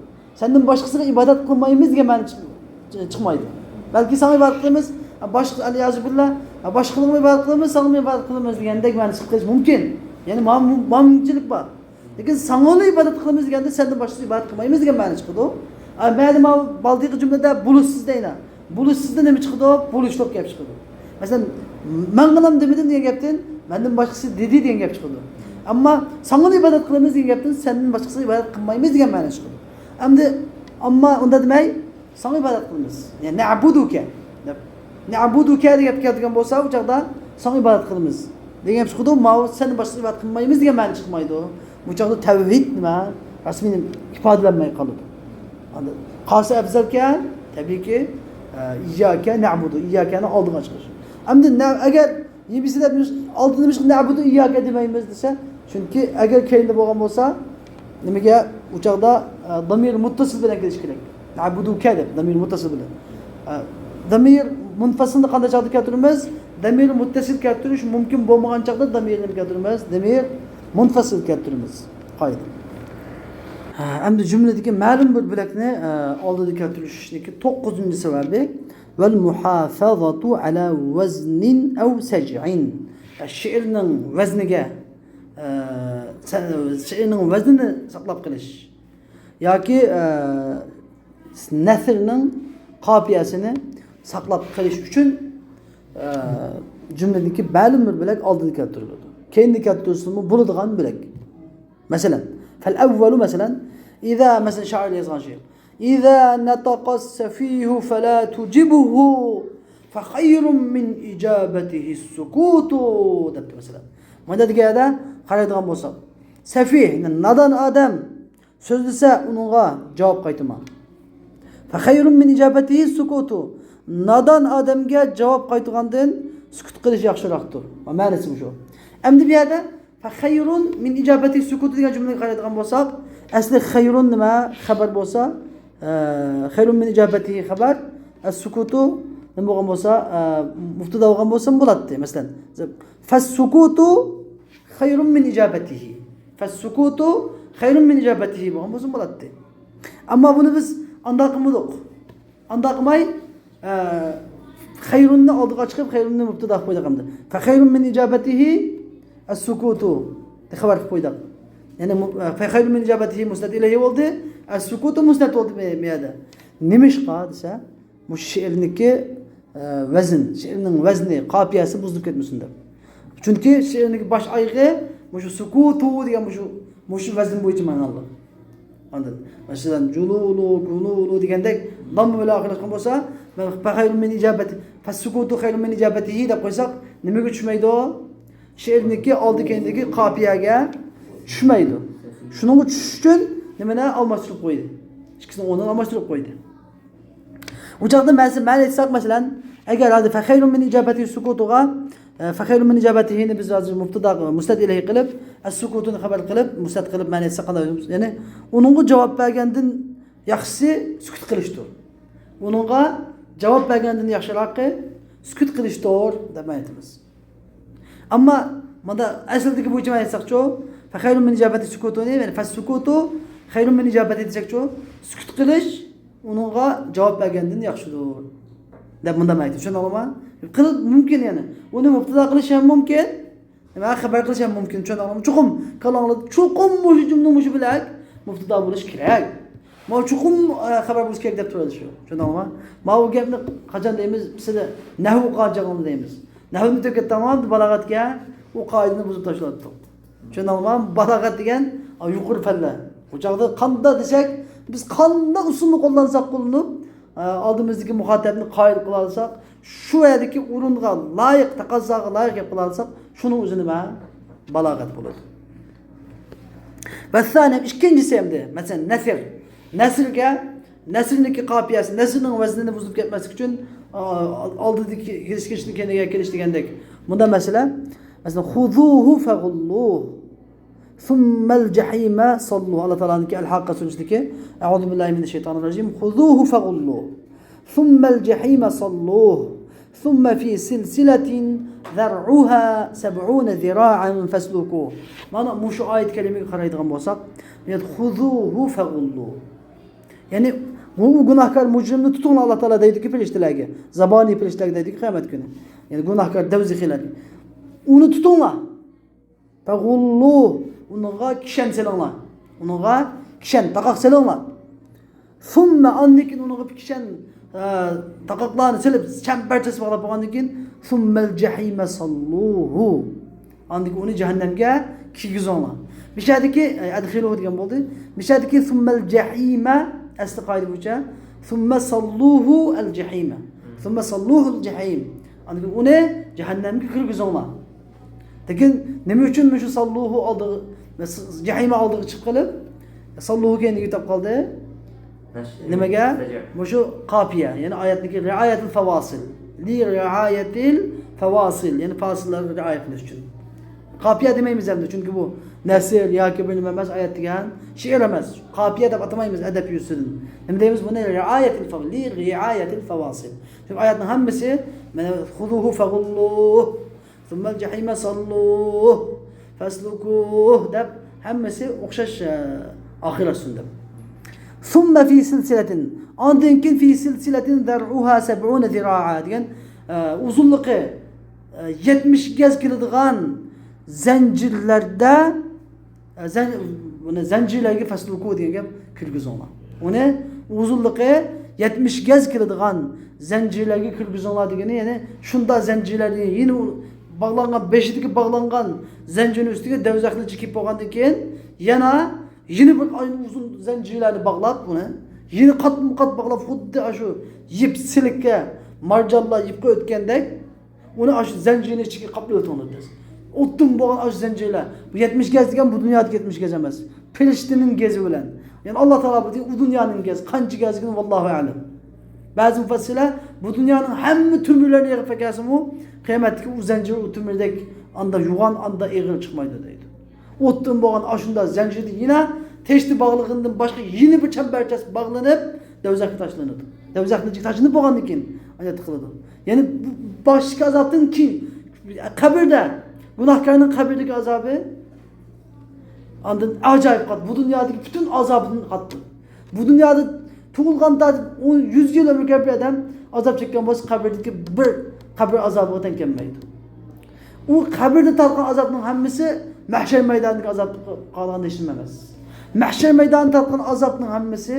سەندىن باشقىسىغا ئىبادەت قىلمايمىز دېگەن مەنە چىق-، چىقمايدۇ. بەلكى ساڭا ئىبادەت قىلىمىز، ئە، باشقا، ئەلئىيازۇ بىللا، ئە، باشقىلىغىمۇ ئىبادەت قىلىمىز، ساڭىمۇ ئىبادەت قىلىمىز دېگەندەك مەنە چىقىپ قېلىشى مۇمكىن. يەنى ما، ما مۇمكىنچىلىك بار. لېكىن ساڭىلا ئىبادەت قىلىمىز دېگەندە سەندىن باشقىسىغا ئىبادەت قىلمايمىز دېگەن مەنە چىقىدۇ. ئە، مەلۇم بالدىقى جۈملىدە بولۇشسىز دەينا. بولۇشسىزدا نېمە چىقىدۇ؟ بولۇشلۇق گەپ چىقىدۇ. مەسىلەن، مەن غىنام دېمىدىم دېگەن گەپتىن مەندىن باشقىسى دېدى دېگەن گەپ چىقىدۇ. ئەمما ساڭىلا ئىبادەت قىلىمىز دېگەن گەپتىن سەندىن باشقىسىغا ئىبادەت قىلمايمىز دېگەن مەنە چىقىدۇ. ئەمدى ئەمما ئۇنداق دېمەي، ساڭا ئىبادەت قىلىمىز. يەنى نەئبۇدۇكە دەپ. نەئبۇدۇكە دەپ گەپ كەلتۈرگەن بولسا، ئۇ چاغدا ساڭا ئىبادەت قىلىمىز دېگەن گەپ چىقىدۇ. ماۋۇ سەندىن باشقىسىغا ئىبادەت قىلمايمىز دېگەن مەنە چىقمايدۇ. بۇ چاغدا تەۋھىد نېمە؟ رەسمىي ئىپادىلەنمەي قالىدۇ. ئاندىن قالسا ئەۋزەلكەن، تەبىئىيكى، ئە، ئىيياكە نەئبۇدۇ، ئىيياكەنى ئالدىغا چىقىرىش. ئەمدى نە-، ئەگەر يېمىسىدە ئالدىن نېمىشقا نەئبۇدۇ ئىيياكە دېمەيمىز دېسە، چۈنكى ئەگەر كەينىدە بولغان بولسا، نېمىگە؟ ئۇ چاغدا، ئە، دامىر مۇتتەسىل بىلەن كېلىشى كېرەك. نەئبۇدۇكە دەپ دامىر مۇتتەسىل بىلەن. ئە، دامىر مۇنفەسىلنى قانداق چاغدا كەلتۈرىمىز؟ دامىر مۇتتەسىل كەلتۈرۈش مۇمكىن بولمىغان چاغدا دامىرنى نېمە كەلتۈرىمىز؟ دامىر مۇنفەسىل كەلتۈرىمىز. قائىدە. ھە، ئەمدى جۈملىدىكى مەلۇم بىر بۆلەكنى، ئە، ئالدىدا كەلتۈرۈشنىڭكى توققۇزىنچى سەۋەبى، ۋەل مۇھافەزەتۇ ئەلا ۋەزنىن ئەۋ سەجئىن. شېئىرنىڭ ۋەزنىگە، ئە، سە-، شېئىرنىڭ ۋەزنىنى ساقلاپ قېلىش ياكى، ئە، نەسرنىڭ قاپىيەسىنى ساقلاپ قېلىش ئۈچۈن، ئە، جۈملىدىكى مەلۇم بىر بۆلەك ئالدىدا كەلتۈرۈلىدۇ. كەينىدە كەلتۈرۈلسىمۇ بولىدىغان بۆلەك. مەسىلەن، فەل ئەۋۋەلۇ، مەسىلەن، ئىزا، مەسىلەن، شائىر يازغان شېئىر. ئىزا نەتەقەس سەفىھۇ فەلا تۇجىبھۇ فەخەيرۇن مىن ئىجابەتىھىس سۇكۇتۇ دەپتۇ، مەسىلەن. مۇنداق دېگەندە قارايدىغان بولساق، سەفىھ، يەنى نادان ئادەم سۆزلىسە، ئۇنىڭغا جاۋاب قايتۇرما. فەخەيرۇن مىن ئىجابەتىھىس سۇكۇتۇ. نادان ئادەمگە جاۋاب قايتۇرغاندىن سۈكۈت قىلىش ياخشىراقتۇر. مەنىسى شۇ. ئەمدى بۇ يەردە فەخەيرۇن مىن ئىجابەتىھىس سۇكۇتۇ دېگەن جۈملىگە قارايدىغان بولساق، ئەسلى خەيرۇن نېمە؟ خەبەر بولسا، ئە، خەيرۇن مىن ئىجابەتىھى خەبەر، ئەس سۇكۇتۇ نېمە بولغان بولسا، ئە، مۇبتەدا بولغان بولسا بولاتتى. مەسىلەن، فەس سۇكۇتۇ خەيرۇن مىن ئىجابەتىھى. فەس سۇكۇتۇ خەيرۇن مىن ئىجابەتىھى بولغان بولسا بولاتتى. ئەمما بۇنى بىز ئانداق قىلمىدۇق. ئانداق قىلماي، ئە، خەيرۇننى ئالدىغا چىقىپ، خەيرۇننى مۇبتەدا قىلىپ قويدۇق ئەمدى. فەخەيرۇن مىن ئىجابەتىھى ئەس سۇكۇتۇ دەپ خەۋەر قىلىپ قويدۇق. يەنى مۇ-، ئە، فەخەيرۇن مىن ئىجابەتىھى مۇسنەد ئىلەيھى بولدى. ئەس سۇكۇتۇ مۇسنەد بولدى بۇ، بۇ يەردە. نېمىشقا دېسە، مۇشۇ شېئىرنىكى، ئە، ۋەزىن، شېئىرنىڭ ۋەزنى، قاپىيەسى بۇزۇلۇپ كەتمىسۇن دەپ. چۈنكى شېئىرنىكى باش ئايىغى مۇشۇ سۇكۇتۇ دېگەن مۇشۇ، مۇشۇ ۋەزىن بويىچە ماڭغانلىق. ئاندىن، مەسىلەن، جۇلۇلۇ، گۇلۇلۇ دېگەندەك لام بىلەن ئاخىرلاشقان بولسا، فەخەيرۇن مىن ئىجابەتى، فەسسۇكۇتۇ خەيرۇن مىن ئىجابەتىھى دەپ قويساق، نېمىگە چۈشمەيدۇ؟ شېئىرنىڭكى ئالدى كەينىدىكى قاپىيەگە چۈشمەيدۇ. شۇنىڭغا چۈشۈش ئۈچۈن نېمىنى ئالماشتۇرۇپ قويدى؟ ئىككىسىنىڭ ئورنىنى ئالماشتۇرۇپ قويدى. ئۇ چاغدا مەسە-، مەن ئېيتساق، مەسىلەن، ئەگەر ھازىر فەخەيرۇن مىن ئىجابەتى سۇكۇتۇغا، ئە، فەخەيرۇن مىن ئىجابەتىھىنى بىز ھازىر مۇبتىدا، مۇسنەد ئىلەيھى قىلىپ، ئەس سۇكۇتۇنى خەۋەر قىلىپ، مۇسنەد قىلىپ مەن ئېيتساق قانداق؟ يەنى ئۇنىڭغا جاۋاب بەرگەندىن ياخشىسى سۈكۈت قىلىشتۇر. ئۇنىڭغا جاۋاب بەرگەندىن ياخشىراقى سۈكۈت قىلىشتۇر دەپ مەن ئېيتىمىز. ئەمما مانا ئەسلىدىكى بويىچە مەن ئېيتساقچۇ، فەخەيرۇن مىن ئىجابەتى سۇكۇتۇنى، يەنى فەسسۇكۇتۇ خەيرۇن مىن ئىجابەتى دېسەكچۇ، سۈكۈت قىلىش ئۇنىڭغا جاۋاب بەرگەندىن ياخشىدۇر دەپ مۇنداق مەن ئېيتتىم. چۈشەندىڭلارمۇ؟ قىل-، مۇمكىن يەنى. ئۇنى مۇبتىدا قىلىش ھەم مۇمكىن. مەن خەۋەر قىلىش ھەم مۇمكىن، چۈشەندىڭلارمۇ؟ چوقۇم كاللاڭلاردا، چوقۇم مۇشۇ جۈملە مۇشۇ بىلەن مۇبتىدا بولۇش كېرەك. ماۋۇ چوقۇم، ئە، خەۋەر بولۇش كېرەك دەپ تۇرىدۇ شۇ. چۈشەندىڭلارمۇ؟ ماۋۇ گەپنى قاچان دەيمىز؟ سىلەر نەھۋ قاچاغلىما دەيمىز. نەھۋنى تۆكۈپ كەتتىڭلار، بالاغەتكە ئۇ قائىدىنى بۇزۇپ تاشلاۋەتتۇق. چۈشەندىڭلارمۇ؟ بالاغەت دېگەن، ئا، يۇقىرى پەنلەر. ئۇ چاغدا قانداق دېسەك، بىز قانداق ئۇسۇلنى قوللانساق قوللىنىپ، ئە، ئالدىمىزدىكى مۇخاتەبنى قايىل قىلالىساق، شۇ يەردىكى ئورۇنغا لايىق، تەقەززاغا لايىق گەپ قىلالىساق، شۇنىڭ ئۆزى نېمە؟ بالاغەت بولىدۇ. ۋەسسانىي، ئىككىنچىسى ئەمدى، مەسىلەن، نەسر. نەسرگە، نەسرنىڭكى قاپىيەسى، نەسرنىڭ ۋەزنىنى بۇزۇپ كەتمەسلىك ئۈچۈن، ئا، ئالدىدىكى كېلىش، كېلىشتىن كېيىنگە كېلىش دېگەندەك. مۇنداق مەسىلە، مەسىلەن، خۇزۇھۇ فەغۇللۇھ. ثم الجحيم صلوه. ئاللا تائالانىڭكى ئەل ھاققە سۈرىسىدىكى، أعوذ بالله من الشيطان الرجيم، خذوه فغلوه ثم الجحيم صلوه ثم في سلسلة ذرعها سبعون ذراعا فاسلكوه. مانا مۇشۇ ئايەت كەرىمىگە قارايدىغان بولساق، خذوه فغلوه. يەنى، بۇ گۇناھكار مۇجرىمنى تۇتۇڭلار، ئاللا تائالا دەيدۇكى پەرىشتىلەرگە، زابانىي پەرىشتىلەرگە دەيدۇكى قىيامەت كۈنى. يەنى گۇناھكار دەۋزىخىلەرگە. ئۇنى تۇتۇڭلار. فغلوه، ئۇنىڭغا كىشەن سېلىڭلار. ئۇنىڭغا كىشەن، تاقاق سېلىڭلار. ثم، ئاندىن كېيىن ئۇنىڭغا بىر كىشەن، ئە، تاقاقلارنى سېلىپ، چەمبەرچاس باغلاپ بولغاندىن كېيىن، ثم الجحيم صلوه. ئاندىن كېيىن ئۇنى جەھەننەمگە كىرگۈزۈڭلار. مىشەدىكى، ئە، أدخلوه دېگەن بولدى. مىشەدىكى ثم الجحيم، ئەسلى قائىدە بويىچە، ثم صلوه الجحيم. ثم صلوه الجحيم. ئاندىن كېيىن ئۇنى جەھەننەمگە كىرگۈزۈڭلار. لېكىن نېمە ئۈچۈن مۇشۇ ساللۇھۇ ئالدىغا، جەھىمە ئالدىغا چىقىپ قېلىپ، ساللۇھۇ كەينىگە ئۆتۈپ قالدى؟ نەشر. نېمىگە؟ سەجع. مۇشۇ قاپىيە، يەنى ئايەتتىكى رىئايەتىل فاۋاسىل. لى رىئايەتىل فاۋاسىل، يەنى پاسىللارغا رىئايە قىلىش ئۈچۈن. قاپىيە دېمەيمىز ئەمدى، چۈنكى بۇ نەسر ياكى بىر نېمە ئەمەس، ئايەت دېگەن شېئىر ئەمەس. قاپىيە دەپ ئاتىمايمىز ئەدەب يۈزىسىدىن. نېمە دەيمىز بۇنى؟ رىئايەتىل فاۋ-، لى رىئايەتىل فاۋاسىل. چۈنكى ئايەتنىڭ ھەممىسى، مانا، خۇزۇھۇ فەغۇللۇھ، ثم الجحيم صلوه، فاسلكوه دەپ ھەممىسى ئوخشاش، ئە، ئاخىرلاشسۇن دەپ. ثم في سلسلة، ئاندىن كېيىن في سلسلة ذرعها سبعون ذراعا دېگەن، ئە، ئۇزۇنلۇقى، ئە، يەتمىش گەز كېلىدىغان زەنجىرلەردە، ئە، زەن-، بۇنى زەنجىرلەرگە فاسلۇكۇ دېگەن گەپ كىرگۈزۈڭلار. ئۇنى ئۇزۇنلۇقى يەتمىش گەز كېلىدىغان زەنجىرلەرگە كىرگۈزۈڭلار دېگىنى، يەنى شۇنداق زەنجىرلەرنى يەنە ئۇ باغلانغان، بېشىدىكى باغلانغان زەنجىرنىڭ ئۈستىگە دەۋزەخنى چېكىپ بولغاندىن كېيىن يەنە، يەنە بىر ئاينى ئۇزۇن زەنجىرلەرنى باغلاپ ئۇنى، يەنە قاتمۇ قات باغلاپ، خۇددى ئاشۇ يىپ سىلىككە، مارجانلار يىپقا ئۆتكەندەك، ئۇنى ئاشۇ زەنجىرنىڭ ئىچىگە قاپلىۋېتىڭلار دەيسىز. ئوتتىن بولغان ئاشۇ زەنجىرلەر. بۇ يەتمىش گەز دېگەن بۇ دۇنيادىكى يەتمىش گەز ئەمەس. پەرىشتىنىڭ گېزى بىلەن. يەنى ئاللا تائالا بۇ دېگەن ئۇ دۇنيانىڭ گېزى. قانچە گەزلىكىنى ۋاللاھۇ ئەلەم. بەزى مۇپەسسىرلەر بۇ دۇنيانىڭ ھەممە تۆمۈرلىرىنى يىغىپ ئەكەلسىمۇ، قىيامەتتىكى ئۇ زەنجىر ئۇ تۆمۈردەك ئاندا يوغان، ئاندا ئېغىر چىقمايدۇ دەيدۇ. ئوتتىن بولغان ئاشۇنداق زەنجىردىن يەنە تېشىدا باغلىغىنىدىن باشقا يەنە بىر چەمبەرچاس باغلىنىپ، دەۋزەخكە تاشلىنىدۇ. دەۋزەخنىڭ ئىچىگە تاشلىنىپ بولغاندىن كېيىن ئايەت قىلىدۇ. يەنى باشتىكى ئازابتىن كېيىن، قەبرىدە، گۇناھكارنىڭ قەبرىدىكى ئازابى ئاندىن ئاجايىپ قاتتىق. بۇ دۇنيادىكى پۈتۈن ئازابىدىن قاتتىق. بۇ دۇنيادا تۇغۇلغاندا ئون، يۈز يىل ئۆمۈر كۆرۈپ بىر ئادەم ئازاب چەككەن بولسا، قەبرىدىكى بىر قەبرە ئازابىغا تەڭ كەلمەيدۇ. ئۇ قەبرىدە تارتقان ئازابنىڭ ھەممىسى مەھشەر مەيدانىدىكى ئازابقا قالغان ھېچنېمە ئەمەس. مەھشەر مەيدانىدا تارتقان ئازابنىڭ ھەممىسى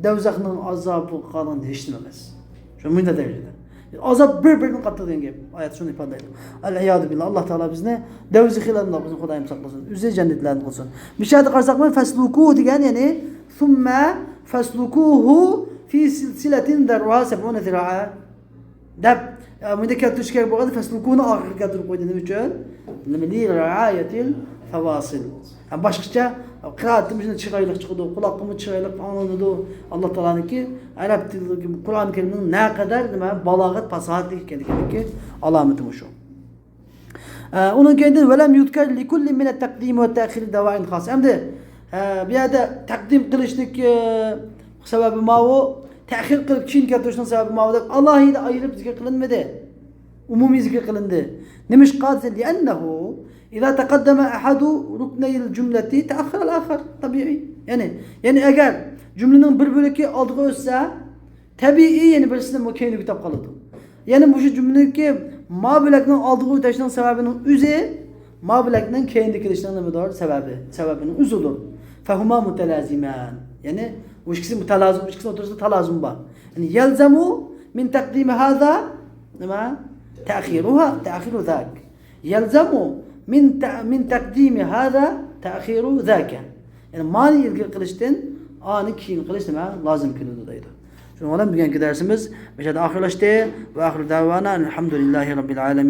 دەۋزەخنىڭ ئازابىغا قالغان ھېچنېمە ئەمەس. شۇ مۇنداق دەرىجىدە. ئازاب بىر-بىرىدىن قاتتىق دېگەن گەپ. ئايەت شۇنى ئىپادىلەيدۇ. ئەل ئىيادۇ بىللا. ئاللا تائالا بىزنى دەۋزىخىلاردىن بىزنى خۇدايىم ساقلىسۇن. ئۆزى جەننەتلەردىن قىلسۇن. مۇشۇ يەردە قارىساقمۇ، فەسلۇكۇ دېگەن، يەنى، ثم فسلكوه في سلسلة ذرعها سبعون ذراعا. دەپ، ئە، بۇنى كەلتۈرۈش كېرەك بولغان، فەسلۇكۇنى ئاخىرىغا كەلتۈرۈپ قويدى. نېمە ئۈچۈن؟ لىرىئايەتىل فەۋاسىل. ھە، باشقىچە، قىرائەتتىن شۇنداق چىرايلىق چىقىدۇ، قۇلاققىمۇ چىرايلىق ئاڭلىنىدۇ. ئاللا تائالانىڭكى ئەرەب تىلىدىكى قۇرئان كەرىمنىڭ نەقەدەر نېمە، بالاغەت، پاساھەتلىك ئىكەنلىكىنىڭكى ئالامىتى مۇشۇ. ئە، ئۇنىڭ كەينىدىن، ولم يذكر لكل من التقديم والتأخير دواء خاص. ئەمدى، ئە، بۇ يەردە تەقدىم قىلىشنىڭ، ئە، سەۋەبى ماۋۇ، تەخىر قىلىپ كېيىن كەلتۈرۈشنىڭ سەۋەبى ماۋۇ دەپ ئالاھىدە ئايرىپ زىكىر قىلىنمىدى. ئومۇمىي زىكىر قىلىندى. نېمىشقا دېسە، لأنه إذا تقدم أحد ركني الجملة تأخر الآخر. تەبىئىي. يەنى، يەنى ئەگەر جۈملىنىڭ بىر بۆلىكى ئالدىغا ئۆتسە، تەبىئىي، يەنە بىرسىنى كەينىگە ئۆتۈپ قالىدۇ. يەنى مۇشۇ جۈملىدىكى ما بۆلەكنىڭ ئالدىغا ئۆتۈشنىڭ سەۋەبىنىڭ ئۆزى ما بىلەكنىڭ كەينىدە كېلىشىنىڭ نېمىدۇر؟ سەۋەبى. سەۋەبىنىڭ ئۆزىدۇر. فهما متلازمان. يەنى، ئۇ ئىككىسى مۇتەلازىم، ئۇ ئىككىسىنىڭ ئوتتۇرىسىدا تالازۇم بار. يەنى، يلزم من تقديم هذا، نېمە؟ تأخيرها، تأخير ذاك. يلزم من ت-، من تقديم هذا تأخير ذاك. يەنى، مانى ئىلگىرى قىلىشتىن ئانى كېيىن قىلىش نېمە؟ لازىم كېلىدۇ دەيدۇ. شۇنىڭ بىلەن بۈگۈنكى دەرسىمىز مۇشۇ يەردە ئاخىرلاشتى. وآخر دعوانا أن الحمد لله رب العالمين.